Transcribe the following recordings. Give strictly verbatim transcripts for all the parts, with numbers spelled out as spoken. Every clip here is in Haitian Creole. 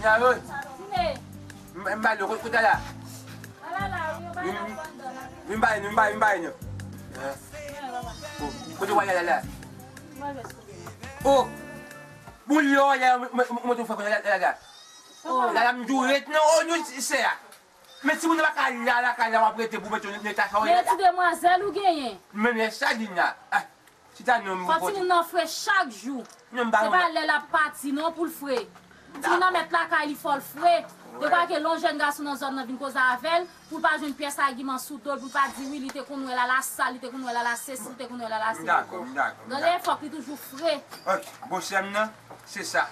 Nya yo. M, m ba yo, kote, kote la? Vin, vin ba yo, vin ba yo, vin ba yo. Kote w ale la? Oh! Bon, lè w ale, mwen, mwen, mwen, mwen, mwen, la, la, la. La, la, m di w ret nan, oh, nou, se a. Men timoun nan pa ka la, lakay la, w ap rete pou w mete yon eta sa w ye la. Men ti demwazèl ou genyen. Men lè sa, Dina. Ah, chita non, m. Fò timoun nan fre chak jou. Non, m pa. Se pa lè l ap pati, non, pou l fre. Timoun nan mèt lakay li, fò l fre. Yo kwè ke lè yon jèn gason nan zòn nan vin koze avè l, pou l pa jwenn pyès agiman sou do l, pou l pa di wi, li te konn wè l al a sa, li te konn wè l al a sesi, li te konn wè l al a sesi. M dakò, m dakò. Nan lè fòk li toujou fre. Ok, bon, sè m nan, se sa.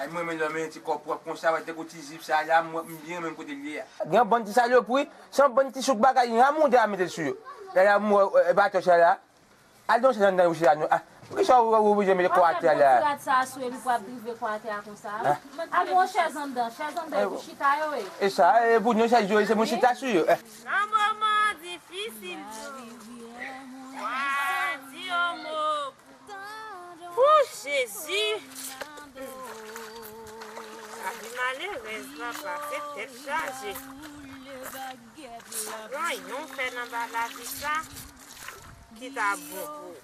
Ay, mwen, mwen, lòm, yon ti kò pwòp konsa, wè, te kou ti zip sa la, mwen, m byen renmen kote l ye a. Gen yon bann ti salopri, se yon bann ti souk bagay, yon moun te a mete l sou yo. Lè la, mwen, e, e, batò sa la. Al nan yon chèz anndan, wi, chèz la, non. Ah, poukisa ou, ou oblije mete kò atè la? Ti rad sa a sou epi pou ap drive kò atè a konsa. Ah. Al yon chèz anndan, chèz anndan, epi chita yo, e. E sa, e pou nou, chèz yo, se moun chita sou yo. Eh. Nan moman difisil, wa di yon mo pou Jezi. Lavi malerèz la pase tèt chaje. Gen yon fè nan ba lavi sa ki ta bon pou ou.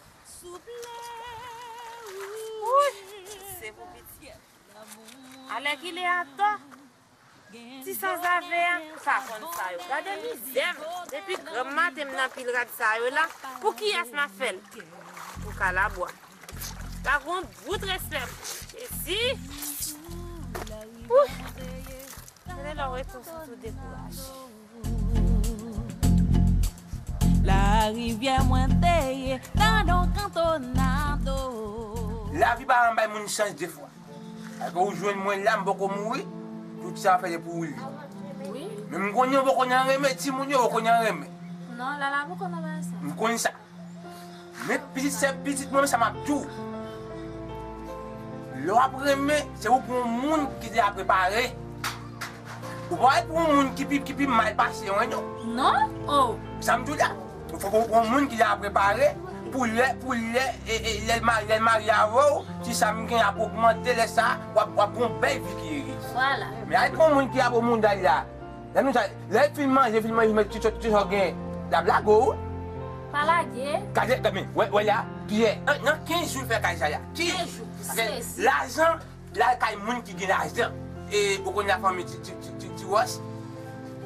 Wi, se pou pitit. Alèkile atò, ti sanzave a pa konn sa yo. Gade mizè m. Depi granm maten m nan pil rad sa yo la. Pou kiyès m ap fè l? Pou kalabwa. La gon bout respè pou Jezi. Wi. Gade lè w rete sou tou dekouraje. Larivyè mwen te ye, nan yon kantonado. Lavi pa janm bay moun chans de fwa. Paske ou jwenn mwen la, m poko mouri, tout sa fè se pou ou li. Wi. Men m konnen ou poko nan renmen timoun yo, ou poko nan renmen. Non, Lala poko nan bagay sa. M konn sa. Men pitit se pitit mwen, sa m ap di w. Lè w ap renmen, se pou pou yon moun ki deja prepare. Ou pa wè pou yon moun ki pi, ki pi mal pase, wen, non. Non? Oh. Sa m di w la. Fò pou, pou yon moun ki deja prepare, pou lè, pou lè, e, e, lè l ma-, lè l marye avè w, ti sa m gen ap ogmante, lè sa, w ap, w ap gen yon bèl vi ki ere. Vwala. Men al pou yon moun ki ap o moudal la. Lè nou sa, lè l fin manje, fin manje, met ti, ti, ti sa w gen, l ap lage w. Pa lage. Gade, gade, men, wè, wè la, Pyè, nan, nan kenz jou l fè kay sa la. Kenz jou, sezi. Lajan, l al kay moun ki gen lajan. E, ou konn la fanmi ti, ti, ti, ti, ti wòs.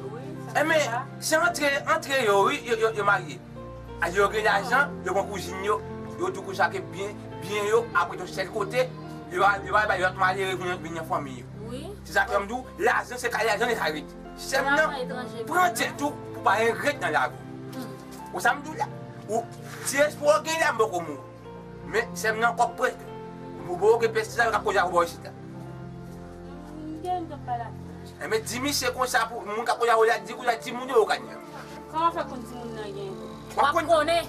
Wi, sa. Enben, se antre, antre yo, wi, yo, yo, yo marye. Yo gen lajan, yo pran kouzin yo, yo di konsa ke byen, byen yo ap ret yon sèl kote, yo a, yo a bay lòt malere vin, vin nan fanmi yo. Wi. Se sa k fè m di w, lajan se kay lajan li ka ret. Sè m nan, pran tèt ou pou pa regrèt nan lavi w. Ou sa m di w la? Ou, ti espwa w gen la, m poko mouri. Men sè m nan kòk prèske. Ou poko gen pèsonaj k ap koze avè w bò isit la. M gen m t ap pale avè w. Enben, di misye konsa pou moun k ap koze avè w la, di konsa timoun yo yo ka nye. Kòman w fè konn timoun nan gen? W ap konnen.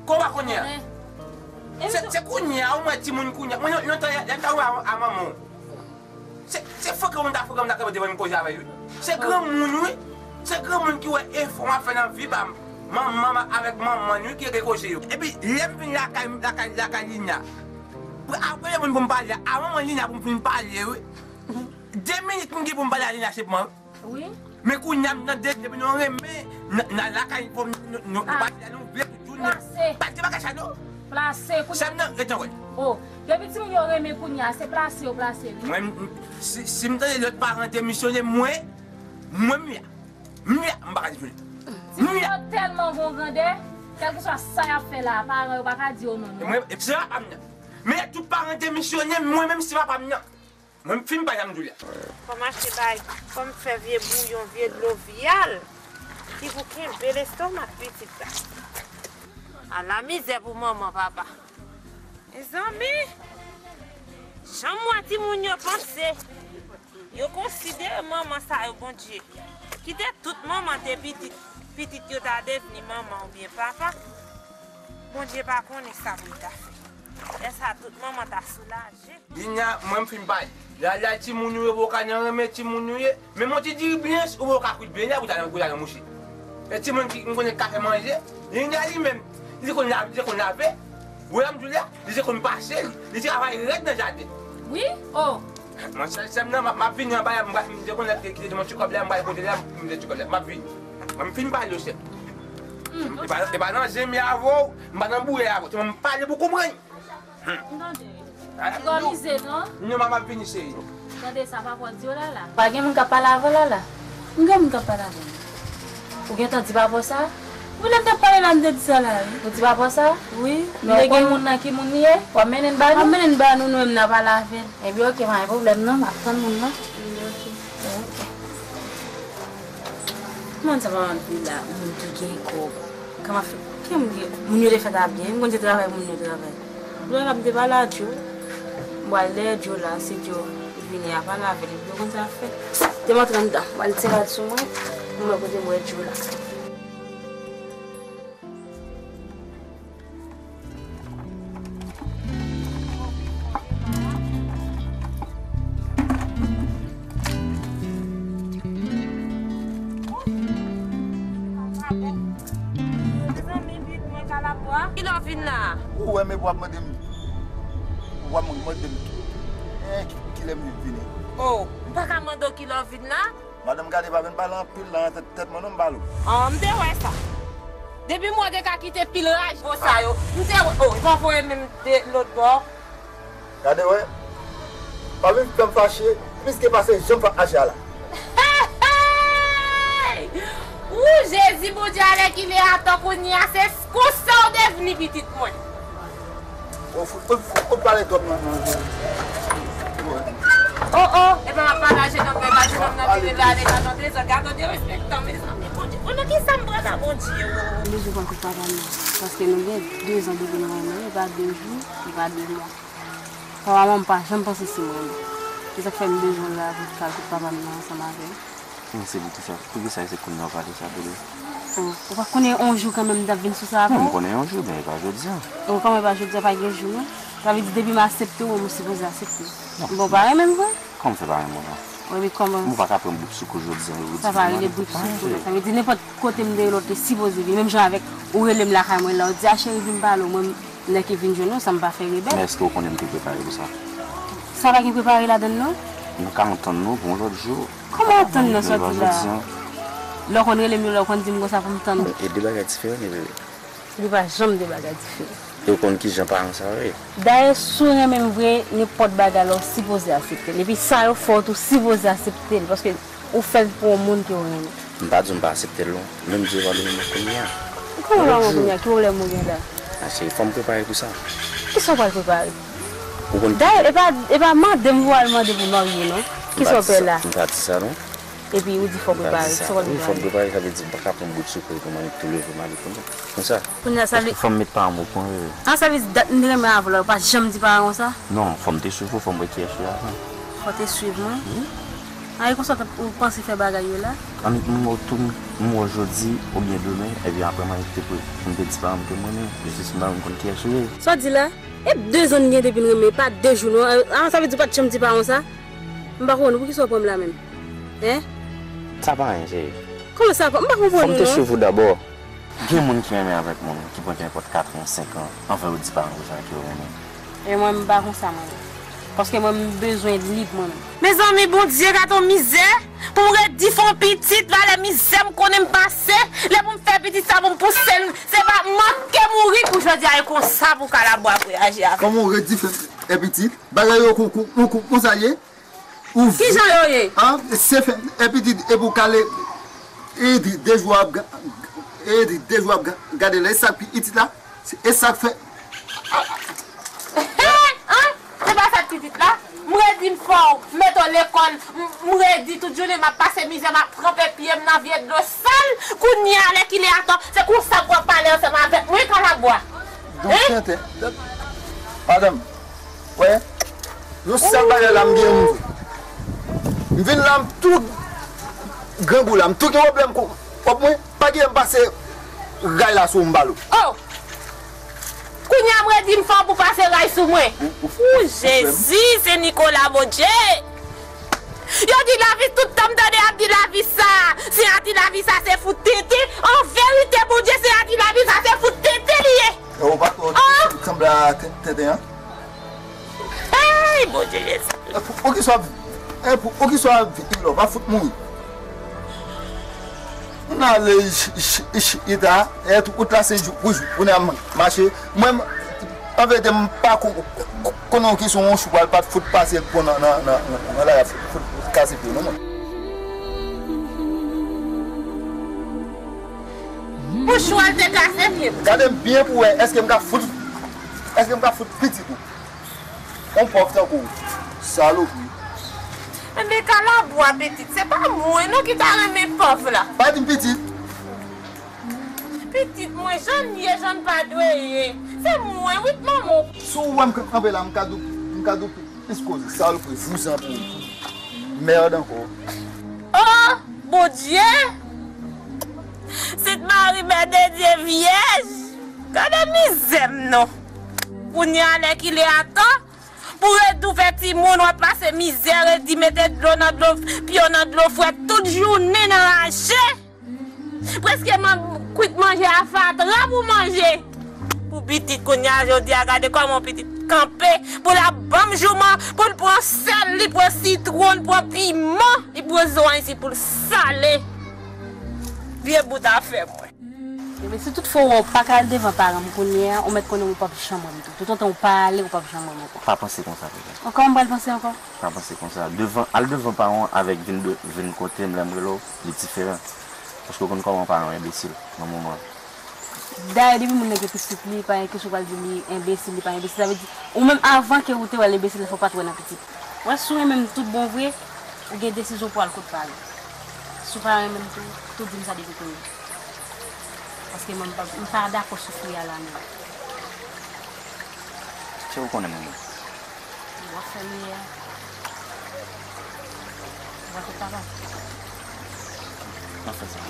Kòman w pa konnen an? Se, se kounye a, ou mwen timoun kounye a. Mwen, yon, yon tan, lè m ta wè a, a manman w. Se, se frekè moun ta frekè moun ta kanpe devan m koze avè l, wi. Se granmoun, wi. Se granmoun ki wè efò m ap fè nan vi pa m. Manman m avèk manman l, wi, ki regle koze yo. Epi, lè m vin lakay, lakay, lakay Lina, apre moun pou m pale a, a manman Lina pou m fin pale, wi. De minit m gen pou m pale a Lina, se pran, wi. Wi. Men kounye a m tande depi nou renmen, n, n al lakay, fò m, nou, nou, nou pale a, nou vle pou jounen. Plase. Pa di bagay sa, non. Plase, kounye a. Sè m nan, ret nan wè. Oh, depi timoun yo renmen kounye a, se plase yo plase, wi. Mwen, m, si, si m tande lòt paran demisyone, mwen, mwen, m la. M la, m pa ka demisyone. Timoun yo tèlman gon grandè, kèlkeswa sa y ap fè la, paran yo pa ka di yo non, non. Mwen, se papa m nan. Men tout paran demisyone, mwen menm se papa m nan. Mwen, m fin pa janm di w la. Fò m achte bay, fò m fè vye bouyon, vye dlo vyal, ki pou kenbe lestomak pitit la. Ala mizè pou manman, papa. Mezanmi, jan m wè timoun yo panse, yo konsidere manman sa yo Bondye. Kite tout manman te pitit, pitit yo ta devni manman oubyen papa. Bondye pa konnen sa pou l ta fè. Lè sa, tout manman ta soulaje. Dina, mwen m fin pale. Lala, timoun ou ye, ou ka nan renmen timoun ou ye. Men yon ti diri byen, ou ka kwit byen la pou ta nan, pou ta nan mouche. E timoun ki m konnen ka fè manje, Linda li menm, li te konn lave, li te konn lave. Ou wè m di w la, li te konn pase, li, li travay rèd nan jaden. Wi, oh. Mwen sèl sè m nan, m ap, m ap vini anba, m pral, m te konn lè ki te di mwen ti kòb la, m pral pote la, m te ti kòb la, m ap vini. Mwen m fin pale w sè. E pa, e pa nan zen m ye avè w, m pa nan bouyè avè w, se mwen m pale pou konprann. M tande. Ti kòmize non. Non, m ap vini seri. Tande sa papa w di w la la. Pa gen moun k ap pale avè w la la. M gen moun k ap pale avè m. Ou gentan di papa w sa? Wi, lè m t ap pale la, m te di sa la, wi. Ou di papa w sa? Wi. Men ou konnen moun nan ki moun li ye? W ap mennen l ba nou? W ap mennen l ba nou, nou menm n a pale avè l. Ebyen, oke, pa gen pwoblèm non, m ap tann moun nan. Ebyen, oke. Oke. Kòman sa pa anpil la, moun ki gen kòb? Kòman fè? Ki moun ki, moun yo te fèt a byen, m konn se travay moun yo travay. Lè m ap depale a Djo, m pral dèyè Djo la, si Djo vini a pale avè l, epi yo konn sa ap fè. Te m antre anndan, m pral tire l sou mwen, m wè kote m wè Djo la. Mezanmi, vit mwen Kalabwa. Kilè w vin la? Ou wè, men w ap mande m, w ap mande m, eh, ki, kilè m vini. Oh, m pa ka mande w kilè w vin la? Madanm, gade, pa vin pale anpil nan tèt, tèt mwen non, m pale w. Ah, m te wè sa. Depi m wè w te ka kite pil raj bo sa yo. M te wè, oh, e pa voye menm de lòt bò. Gade wè. Pa vin fè m fache plis ke pase jan m fè fache a la. Hey! Ou Jezi, Bondye, alèkile, atann kounye a, se konsa w devni pitit mwen. Ou fout, ou fout, ou pale twòp nan, nan, nan. Oh, oh, epa m ap pale a jenòm nan, epa jenòm nan vini la, ale gadon dezòd, gadon derespektan, mezanmi, Bondye. Oh, nan kisa m pran la, Bondye, oh? M bezwen pran kout papa m nan, paske nou gen de zan depi nou renmen, e pa de jou, e pa de mwa. Papa m pa janm panse si mwen. Se sa k fè m bezwen la pou m pran kout papa m nan ansanm avè l. Men se poukisa, poukisa se kounye a w pale sa, Dodo? Oh, ou pa konnen yon jou kanmenm m t ap vin sou sa avè w? Non, m konnen yon jou, men e pa jodi a. Oh, kòman e pa jodi a, pa gen jou, non? Sa vle di depi m aksepte w, mwen sipoze aksepte w. Non. Bon, pa renmen m vre? Kòman w fè pa renmen w la? Wi, men kòman? Ou pa ka pran bout sou kou jodi a, jodi a. Sa pa rele bout sou kou, non. Sa vle di nenpòt kote m te ye la, w te sipoze vin. Menm jan avèk ou rele m lakay mwen la, ou di, "A, cheri, vin pale w." Mwen, lè ki vin jwenn ou, sa m pa fè rebèl. Men èske w konnen m te prepare pou sa? Sa pa gen prepare ladann non. Nou ka antann nou pou yon lòt jou. Kòman antann nan sa w di la? Lè w konn rele m yo, lè w konn di m konsa pou m tann ou. E de bagay diferan, bebe. Li pa janm de bagay diferan. E w konn kijan paran sa yo ye? Dayè, si w renmen m vre, nenpòt bagay la, w sipoze aksepte l. Epi sa yo fè w tou, w sipoze aksepte l, paske ou fè l pou yon moun ke w renmen. M pa di w m pa aksepte l non. Menm di w pa renmen mwen kounye a. Kòman w pa renmen mwen kounye a? Ki pwoblèm ou gen la? A cheri, fò m prepare pou sa. Kisa w pral prepare? Ou konn... Dayè, e pa, e pa mande m pou w al mande pou marye non. Kisa w pè la? M pa di sa non. Epi ou di fò w prepare. Kisa w pral prepare? Wi, fò m prepare, sa vle di m pa ka pran bout sou kou pou m ale tou leve m ale pou nou. Konsa. Kounye a sa vle... Èske fò m met paran m okouran? Ah, sa vle di dat m te renmen avè w la, ou pa janm di paran w sa? Non, fò m te swiv ou, fò m wè kiyès ou ye avan. Fò w te swiv mwen? Wi. Ah, e konsa ou panse fè bagay yo la? Annik m wè w tou, m wè w jodi oubyen demen, epi apre m annik te pre-, m te di paran m ke m renmen w, jis m pa menm konn kiyès ou ye. Sa w di la? E de zan n gen depi n renmen, pa de jou non. Ah, sa vle di ou pa t janm di paran w sa? M pa konprann ou, poukisa w pran m la menm? Hein? Sa pa anyen, cheri. Kòman sa pa? M pa konprann ou non. Fò m te swiv ou dabò. Gen moun ki renmen avèk moun ki pran nenpòt kat an, senk an, anvan yo di paran yo sa ke yo renmen. E mwen, m pa konsa, mwen. Paske mwen, m bezwen lib mwen menm. Mezanmi, Bondye, gad yon mizè! Pou m redi fè yon pitit, valè mizè m konnen m pase, lè pou m fè pitit sa, pou m pouse l, se pa manke mouri pou jodi a, e konsa pou Kalabwa reyaji avè m. Kòman w redi fè, fè pitit? Bagay yo kou, kou, kou, kou, konsa ye? Ou... Kijan yo ye? An, se fè, e pitit, e pou kale, e di, de jou ap ga-, e di, de jou ap ga-, gade la, e sa k pi itit la, e sa k fè. An? Se pa sa k pitit la? M redi m fè w, m mete w lekòl, m, m redi tout jounen m ap pase mizè, m ap tranpe pye m nan vye dlo sal, kounye a lè kilè atò, se konsa pou w ap pale ansanm avèk mwen, Kalabwa? Donk, tenten, madanm, wè, yon sèl bagay la m gen pou m di w. M vin la, m tou grangou la, m tou gen pwoblèm kou, kòb mwen, pa gen m pase ray la sou ou m ba l ou. Oh! Kounye a m redi m fè w pou pase ray sou mwen. Ou, ou, ou, ou Jezi, se Nikola Bondye. Yo di lavi, tout tan m tande y ap di lavi sa. Si y a di lavi sa, se fout tenten. An verite, Bondye, si y a di lavi sa, se fout tenten li ye. Ou pa twò sanble a ten-, tenten an? Hey, Bondye Jezi. E pou, poukisa w ap, e pou, poukisa w ap viv lò, w ap fout mouri. Moun ale ch-, ch-, ch-, chita, e tout wout la se jou pou jou, pou n mache. Mwen, m, an verite, m pa ko-, ko-, konnen ki son yon chou pral pa t fout pase l pran nan, nan, nan, nan, nan la, fout, fout kase pye, non, mwen. Pou chwal te kase pye m. Gade m byen pou wè, èske m ka fout, èske m ka fout pitit ou? On pòv tankou w, salopri. Enben, kalabwa pitit, se pa mwen non ki ta renmen pòv la. Pa di m pitit. Pitit mwen, jan n ye, jan n pa dwe ye. Se mwen, wi, k manman w. Si w wè m kanpe la, m ka di w, m ka di w plis koze, salopri, vouzan pou ou. Mèd ankò. Oh, Bondye! Sent Mari, Mè de Dye, Vyèj! Gade mizè m non! Kounye a, lè ki lè a tan, pou ret ouvè timoun, w ap pase mizè, redi mete dlo nan dlo, pye w nan dlo frèt, tout jounen nan rache. Prèske man-, kwit manje a fatra pou manje. Pou pitit kounye a, jodi a, gade kòman pitit kanpe, pou l ap ban m jouman, pou l pran sèl, li pran sitwon, l pran piman, li pran zwanj si pou l sale. Vye bout afè mwen. Ebyen, si toutfwa w pa ka al devan paran m kounye a, ou mèt konnen ou p ap janm wè m tou. Toutotan ou pa ale, ou p ap janm wè m ankò. Pa panse konsa, Pita. Ankò, m pral panse ankò? Pa panse konsa. Devan, al devan paran w avèk vin de, vin kote m lè m rele w, li diferan. Paske w konn kòman paran w enbesil nan moman. Dayè, depi moun nan gen pitit li, pa gen kesyon pral di li enbesil, li pa enbesil. Sa vle di, ou menm avan ke ou te wè l enbesil, fò w pa t wè nan pitit. Wè, si w renmen m tout bon vre, ou gen desizyon pou w al kot paran. Si w pa renmen m tou, tou di m sa depi kounye a. Paske mwen, m pa, m pa dakò soufri a la menm. Kè w konnen mwen menm. W ap fè meyè. W ap fè papa. M ap fè sa.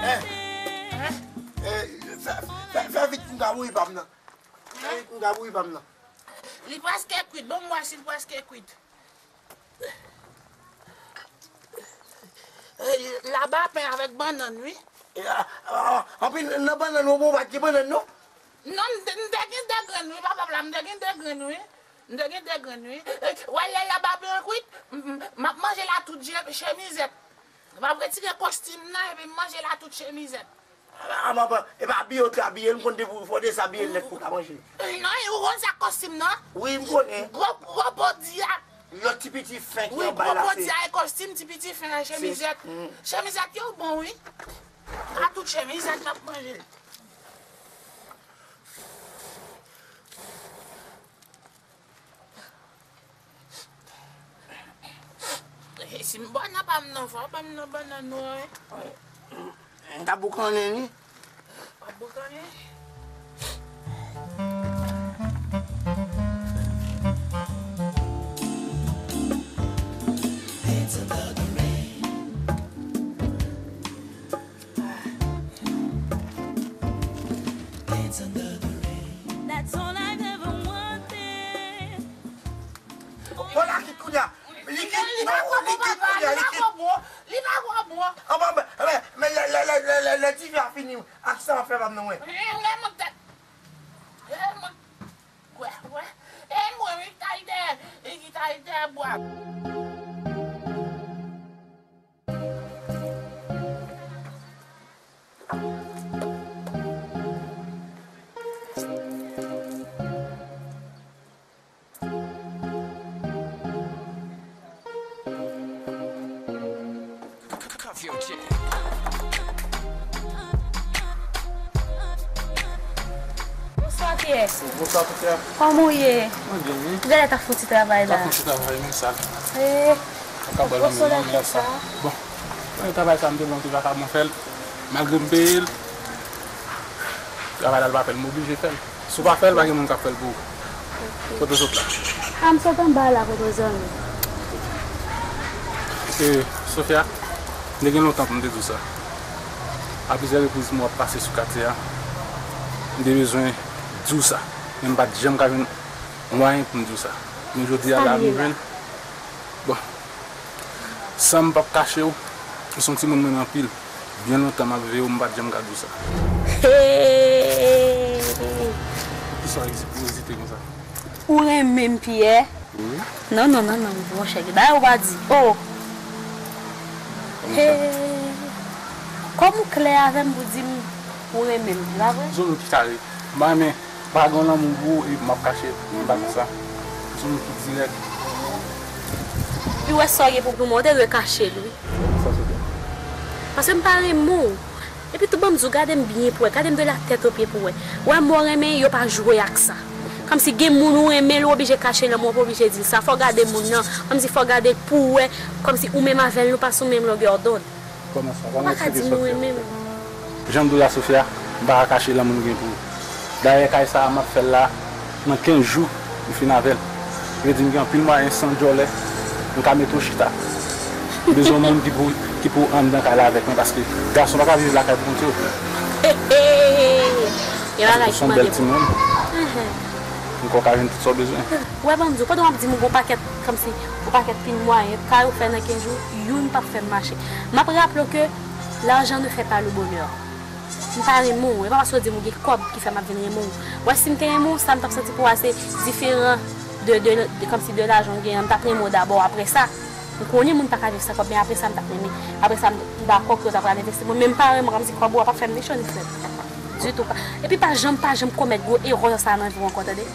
Eh, eh, fè, fè, fè vit pou m ka bouri pa m nan. Fè vit pou m ka bouri pa m nan. Li prèske kwit. Bon, m wè si l prèske kwit. Eh, laba pen avèk bannann, wi. Eh, ah, ah, ah, anpil nan bannann, ou bon, pa t gen bannann, non? Non, m te, m te gen de grenn, wi, papa la, m te gen de grenn, wi. M te gen de grenn, wi. Eh, wè, lè laba pen an kwit, m, m, m ap manje l a tout je-, chemizèt. M ap retire kostim nan, epi m manje l a tout chemizèt. Ah, ah, ah, e pa abiye w te abiye l, m konn depi w fò dezabiye l nèt pou w ka manje. Non, ou konn sa kostim nan? Wi, m konnen. Gwo, gwo podi a. Lòt ti piti fen ki anba la, se. Wi, gwo podi a e kostim, ti piti fen an chemizèt. Chemizèt yo bon, wi. A tout chemizèt m ap manje. E si m bò nan pa m nan, fò w ban m nan bannann nou an, wi. M ta boukannen, wi. W ap boukannen? Bon, la kit kounye a. Li kit, li pa bon, li kit kounye a, li kit. Li pa bon, li pa bon. An, bon, men, men, men, lè, lè, lè, lè, lè, lè dife a fini, ak sa w ap fè pa m nan, wè. Wè, wè. E mwen, wi, ki t al dèyè, e ki t al dèyè bwa. Cuff your chick. Bonswa, Pyè. Bonswa, Pyè. Kòman w ye? Mwen byen, wi. Gade ta fouti travay la. Ta fouti travay, men sa. Eh. Ka ba nou nan mè sa. Bon, travay sa m te ban m te pa ka bon fè l. Malgre m peye l, travay la l pa fè l, m oblije fè l. Si w pa fè l, pa gen moun k ap fè l pou ou. Kote w sot la? A, m sot anba la, kote zanmi. E, Sofia, m te gen lontan pou m te di w sa. A plizyè repriz, m wè w ap pase sou katye a. M te bezwen di w sa. Men m pa t janm ka jwenn mwayen pou m di w sa. Men jodi a la, m jwenn. Bon. San m p ap kache w, ou se yon timoun m renmen anpil. Byen lontan m ap veye w, m pa t janm ka di w sa. Hey! Poukisa w ezite, ou ezite konsa? Ou renmen m, Pierre? Wi. Non, non, non, non, monchè, gen bagay ou pa di. Oh! Kòman sa? Hey! Kòm ou klè avè m pou di m ou renmen m, se pa vre? Zon ki kare. M pa renmen, m pa gen lanmou pou ou epi m ap kache, m pa konsa. Zon ki dirèk. Pi wè sa w gen pou, pou mwen, ou te dwe kache l, wi. Sa se vre. Paske m pa renmen w. Epi tou ban m di w, gade m byen pou wè, gade m de la tèt o pye pou wè. Wè mò renmen, yo pa jwe ak sa. Kòmsi gen moun ou renmen l, ou oblije kache lanmou an, ou pa oblije di l sa. Fò w gade moun nan, kòmsi fò w gade l pou wè, kòmsi ou menm avè l, nou pa sou menm longè dond. Kòman sa? Ou pa ka di m ou renmen m. Jan m di w la, Sofia, m pa ka kache lanmou m gen pou ou. Dayè, kay sa a, m ap fè l la, nan kenz jou, m fin avè l. Vle di m gen anpil mwayen san djòlè, m ka mete w chita. M bezwen yon moun ki pou, ki pou anndan kay la avèk mwen, paske gason pa ka viv lakay pou kont yo. He, he, he, he. Gen bagay ki mande pou. Paske w se yon bèl timoun. Ankò w ka jwenn tout sa w bezwen. Ou wè, ban m di w, pandan w ap di m ou gon pakèt, kòmsi, gon pakèt pil mwayen, kay ou fè nan kenz jou, youn p ap fè m mache. M ap raple w ke l'argent ne fait pas le bonheur. M pa renmen w, e pa paske w di m ou gen kòb ki fè m ap vin renmen w. Wè, si m te renmen w, sa m t ap santi pou w a se diferan de, de, de, kòmsi de lajan w genyen an, m t ap renmen w dabò, apre sa, m konnen moun pa ka viv san kòb, men apre sa, m t ap renmen. Apre sa, m dakò ke w ta pral envesti mwen, men m pa renmen w, kòmsi kòb ou a p ap fè m ni cho ni frèt. Ditou pa. Epi pa janm, pa janm komèt gwo erè sa nan vi w ankò, tande?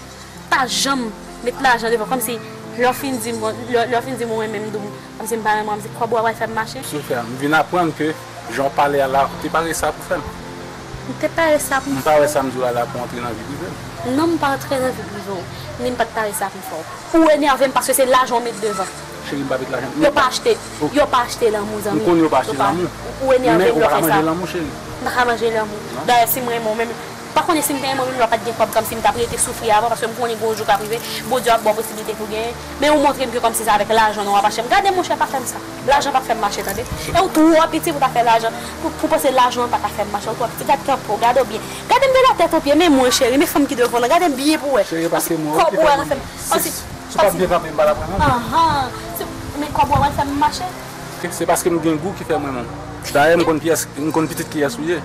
Pa janm met lajan devan, kòmsi lè w fin di m, lè, lè w fin di m ou renmen m, di m, kòmsi m pa renmen w, kòmsi kòb ou a pral fè m mache. Sofia, m vin aprann ke jan w pale a la, ou te pare sa pou fè m. M te pare sa pou m fè w. M pa wè sa m di w la, la pou antre nan vi prive m. Non, m pa antre nan vi prive w. Ni m pa t pare sa pou m fè w. Ou enève m paske se lajan w met devan. Cheri, m pa met lajan. Yo pa achte, yo pa achte lanmou, zanmi. M konnen yo pa achte lanmou. Ou enève m lè w fè sa. Men ou pa ka manje lanmou, cheri. M pa ka manje lanmou. Dayè, si m renmen w, menm, pa konnen si m te renmen w, menm lè w pa t gen kòb, kòmsi m t ap rete soufri avan, paske m konnen gon jou k ap rive, Bondye ap ba w posiblite pou w genyen. Men ou montre m ke kòmsi se avèk lajan non w ap achte m. Gade, monchè, pa fè m sa. Lajan p ap fè m mache, tande. E ou twò piti pou w ta fè lajan, pou, pou w panse lajan an pa ka fè m mache. Ou twò piti. Gad kanpe w, gade w byen. Gade m de la tèt o pye, men mwen, cheri, men fanm ki devan w lan, gade m byen pou w wè. Cheri, paske mwen, kòb ou a fè m. Si, si w pa t byen kanpe, m pa t ap pran non. Ahan. Men kòb ou a pral fè m mache. Se paske m gen gou ki fè m renmen w. Dayè, m konn kiyès, m konn pitit kiyès ou ye.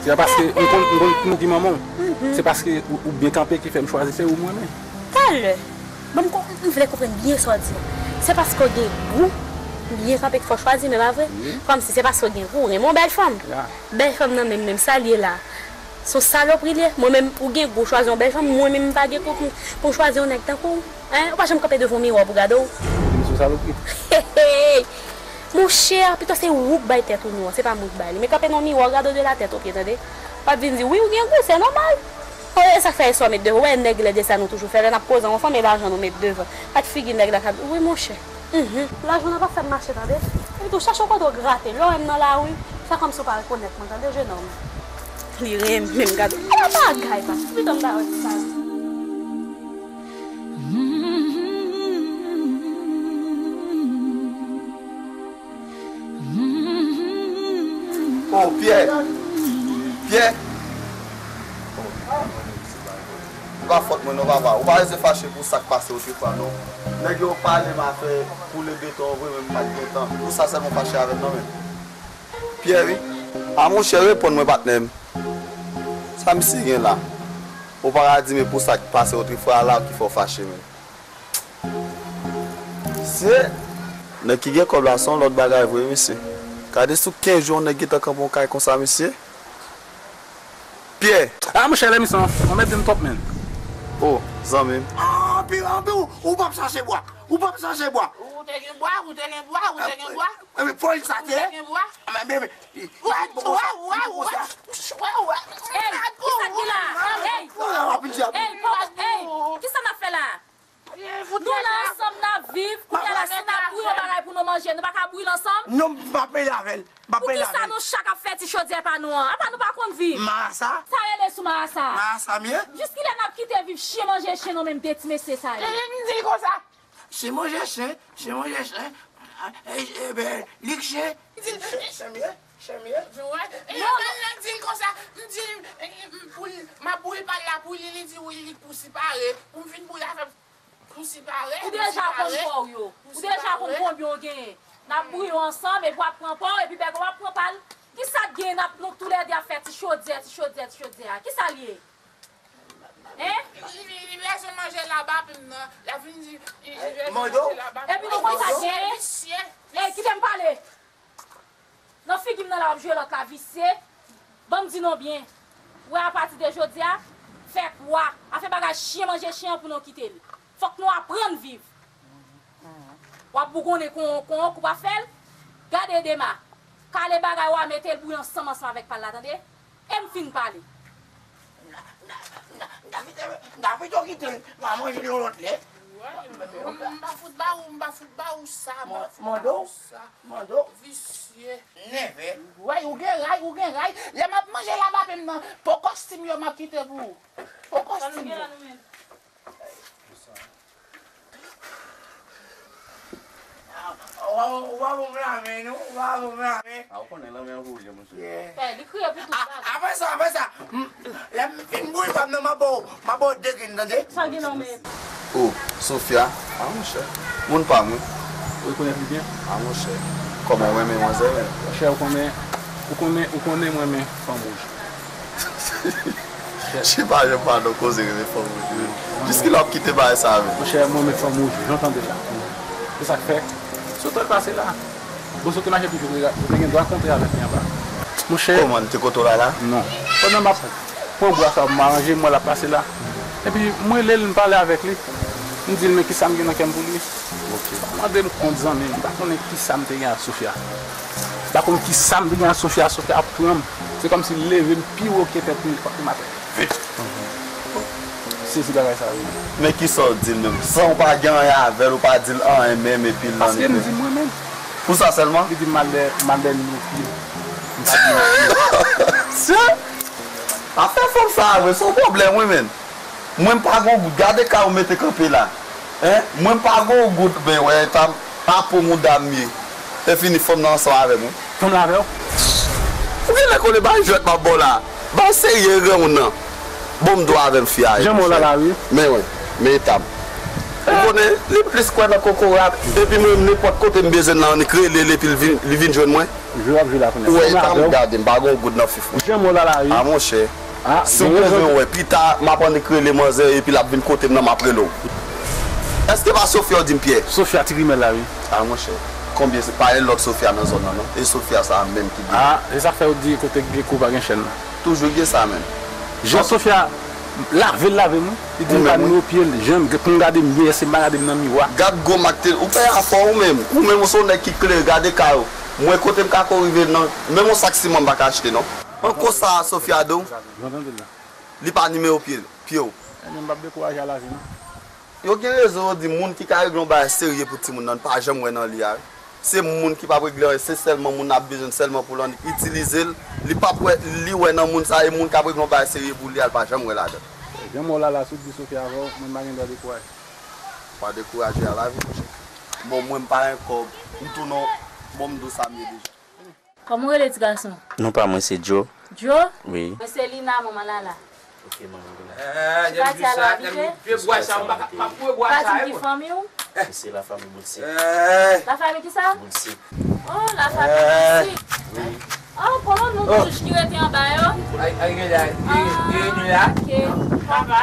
Se pa paske m konn, m konn pou ki manman w. Se paske ou, ou byen kanpe ki fè m chwazi se ou m renmen. Talè, bon, m, m vle konprann byen sa w di a. Se paske w gen gou, byen kanpe ki fè w chwazi, men pa vre? Wi. Kòmsi se paske w gen gou, w renmen yon bèl fanm. Ya. Bèl fanm nan menm, menm sa l ye la. Se yon salopri l ye. Mwen menm, ou gen gou chwazi yon bèl fanm, mwen menm m pa gen gou pou, pou m chwazi yon nèg tankou w. Hein? Ou pa janm kanpe devan yon miwa pou gade w. Ou se yon salopri. Hey, hey! Monchè, pito se ou k bay tèt ou non, se pa mwen k bay li. Men kanpe nan yon miwa, gade w de la tèt o pye, tande? W ap vin di, wi, ou gen gou, se nòmal. Oh, e sa k fè e sa w met devan. Ou wè nèg lèd e sa nou toujou fè, lè n ap koze yon fanm, e lajan nou met devan. Gad figi nèg la k ap, wi, monchè. Mhm. Lajan nan pa fè m mache, tande. Epi tou, chache yon kote w grate. Lè w wè m nan lari, fè kòmsi w pa rekonèt mwen, tande, jenòm. Li renmen m gade. Ala bagay, pa. Pito m ta wè sa. Oh, Pyè! Pyè! Se pa fòt mwen non, papa. Ou pa bezwen fache pou sa k pase otrefwa, non. Nèg yo pale m afè koule beton an vre, men m pa t gen tan. Pou sa sèlman w fache avè m nan, men. Pyè, wi. A, monchè, reponn mwen, patnè m. Sa misye gen la? Ou pa ka di, men pou sa k pase otrefwa a la ki fè w fache, men. Se nèg ki gen kòb la, se yon lòt bagay vre, mesye. Gade sou kenz jou, yon nèg gentan kanpe yon kay konsa, mesye. Pyè! A, monchè, lè misye an, on mèt de m twòp, menn. O, zanmi m. Anpi, anpi, ou, ou p ap chache bwa. Ou p ap chache bwa. Ou te gen bwa, ou te gen bwa, ou te gen bwa. Enben, pran sa te. Ou te gen bwa. Enben, enben, wè, wè, wè, wè. Wè, wè. Ey, kisa ki la? Ey. Ey, ey, kisa n ap fè la? Nou la ansanm, n ap viv, kounye a la, si n ap pou yon bagay pou nou Manje, nou pa ka bouyi l ansanm? Non, m p ap rele avè l. M p ap rele avè l. Poukisa nou chak ap fè ti chodyè pa nou an? Apa nou pa konn viv? Marasa? Sa rele sou marasa? Marasa m ye? Jiskilè n ap kite viv chen manje chen nan men de ti mesye sa yo? E, e, m di l konsa. Chen manje chen, chen manje chen. E, e, ben, li k chen. M di l, chen, chen m ye, chen m ye. Ou wè? E, m di l konsa, m di l, e, e, m, pou l, m ap bouyi pal la pou li, li di wi, li k pou sipare. Pou m fin bouyi afè m. Ou deja konn pa w yo. Ou deja konn konbyen w genyen. N ap bouyi yo ansanm, epi w ap pran pa w, epi bègè w ap pran pa l. Kisa k genyen n ap, nou toulède ap fè ti chodyè, ti chodyè, ti chodyè a? Kisa l ye? Hein? Li, li, li bezwen manje laba pou m nan. L ap vin di, li, li bezwen manje laba pou m. Epi nou konn sa k genyen? Visye. Ey, kite m pale. Nan figi m nan la w ap jwe lòt la visye. Ban m di nou byen. Ou wè apati de jodi a, fè kwa. Afè bagay chen manje chen an pou nou kite l. Fòk nou aprann viv. W ap bougonnen kon, kon yon koup afè l. Gade Dema. Kale bagay ou a mete l bouyi ansanm ansanm avèk pal la, tande? E m fin pale. N a, n a, n a, n a pito, n a pito kite l. N a manje l yon lòt lè. M pa fout ba ou, m pa fout ba ou sa, m pa fout ba ou sa. Mando, mando. Visye. Nève. Wè, ou gen ray, ou gen ray. Lè m ap manje laba pou m nan, po kòstim yo m ap kite pou ou. Po kòstim yo. Ou pa, ou pa bon pou lamen, non? Ou pa bon pou lamen. A, ou konnen lanmen an pou ou ye, monchè. Yeah. Fè, li kriye pou tout bagay. Apre sa, apre sa, m, lè m fin bouyi pa m nan, m a ba w, m a ba w de grenn, tande? Sa gen nan men. Oh, Sofia. A, monchè. Moun pa m, wi. Ou rekonèt li byen? A, monchè. Kòman w renmen manzè, wi? Monchè, ou konnen, ou konnen, ou konnen m renmen fanm wouj. Che pa janm pa nan koze renmen fanm wouj, wi. Jiskilè w ap kite bagay sa a, wi? Monchè, mwen renmen fanm wouj, jan w tande la. Se sa k fè, sou tan l pase la. Bon, sou te mache toujou, ou te gen dwa kontre avèk li anba. Monchè. Kòman, li te kote w la, la? Non. Pandan m ap pran bwa sa pou m aranje, m wè l ap pase la. Epi, m rele l, m pale avèk li. M di l, men kisa m gen nan kè m pou li. Ok. Pa mande m kont, zanmi m. M pa konnen kisa m te gen ak Sofia. M pa konn kisa m te gen ak Sofia, Sofia ap pran m. Se kòmsi l leve m pi wo ke tèt mil fwa pou m atè. Sezi bagay sa, wi. Men kisa w di l menm? San w pa gen anyen avè l, ou pa di l anyen menm, epi l nan... Paske m di mwen menm. Pou sa sèlman? Li di m al dèyè, m al dèyè Nino pye. M pa di Nino pye. Afè fanm sa a vre, se yon pwoblèm, wi, menn. Mwen m pa gon goud. Gade ka ou mete kanpe la. Hein? Mwen m pa gon goud, men wè, pa, pa pou mouda m ye. E fini fanm nan ansanm avè m, wi. Fanm nan avè w? Ou genlè konnen bay jwèt m ap ba w la. Bay serye granmoun nan. Bon, m dwa avè m fi a. Jan mò la la, wi. Men wi, men eta m. Ou konnen, li plis kwè nan kokorat. Epi mwen, nenpòt kote m bezwen l nan, annik rele l epi l vin, li vin jwenn mwen. Jwe w ap jwe la kounye a. Ou wè eta m, gade, m pa gon goud nan fif mwen. Jan mò la la, wi. A, monchè. Si w bezwen wè, pita, m ap annik rele manzè, epi l ap vin kote m nan, m ap rele w. Èske pa Sofia w di m Pyè? Sofia ti grimèl la, wi. A, monchè. Konbyen se, pa gen lòt Sofia nan zòn nan, non? E Sofia sa a menm ki gen. A, e sa k fè yo di kote k gen kou pa gen chèn nan. Toujou gen sa menm. Jan Sofia lave l lave m, wi. Li di m pa nime pye l, jan m, pou m gade m byen, èske m pa gade m nan miwa. Gad gwo mak te, ou pè afè w ou menm. Ou menm ou se yon nèg ki klere, gade kay ou. Mwen kote m ka ko rive nan, menm yon sak siman m pa ka achte non. An konsa Sofia di w. Jan tande l la. Li pa nimewo pye, pye w. Ebyen, m p ap dekouraje a lavi non. Yo gen rezon, yo di moun ki ka regle yon bagay serye pou timoun nan, n pa janm wè nan li a. Se moun ki p ap regle anyen, se sèlman moun nan ap bezwen l sèlman pou l annik itilize l, li p ap wè, li wè nan moun sa, e moun k ap regle yon bagay serye pou li a, l pa janm wè ladan l. Jan mò la la, si w di Sofia avè w, mwen m pa gen dwa dekouraje. Pa dekouraje a lavi, monchè. Bon, mwen m pa gen kòb, m tounen, bon, m di w sa m ye deja. Kòman w rele ti gason? Non pa mwen se Joe. Joe? Wi. Mwen se Lina, manman Lala. Ok, manman Lala. Ti pati a la abite? Pye bwa sa, m pa ka, m ap koupe bwa sa, wi. Pati ki fanmi w? Se la fanmi Boulsik. La fanmi ki sa? Boulsik. Oh, la fanmi Boulsik. Wi. Oh, konnen nou touch ki rete anba yo? Ay, ay, gen la, gen, gen, gen la. Ok. Papa.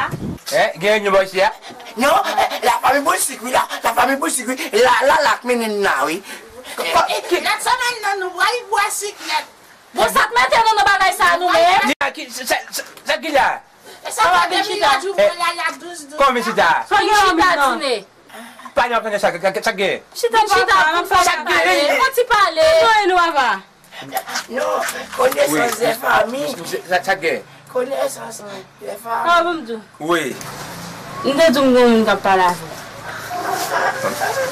Eh, gen yon bò isi a? Non, eh, la fanmi Boulsik, wi, la, la fanmi Boulsik, wi. La, la, la, k mennen n la, wi. Lòt semèn nan nou pral bwè siklèt. Bon, sa k mete nou nan bagay sa a nou menm? Sa, sa, sa ki la? Sa va byen chita. Kòman chita? Chita tine. Pa nan konn sa, sa gen. Chita, chita, nou fè pale. Yon ti pale. Non, konesans de fanmi. Sa, sa gen. Konesans de fanmi. Wi. M te di w m gen yon moun k ap pale avè w.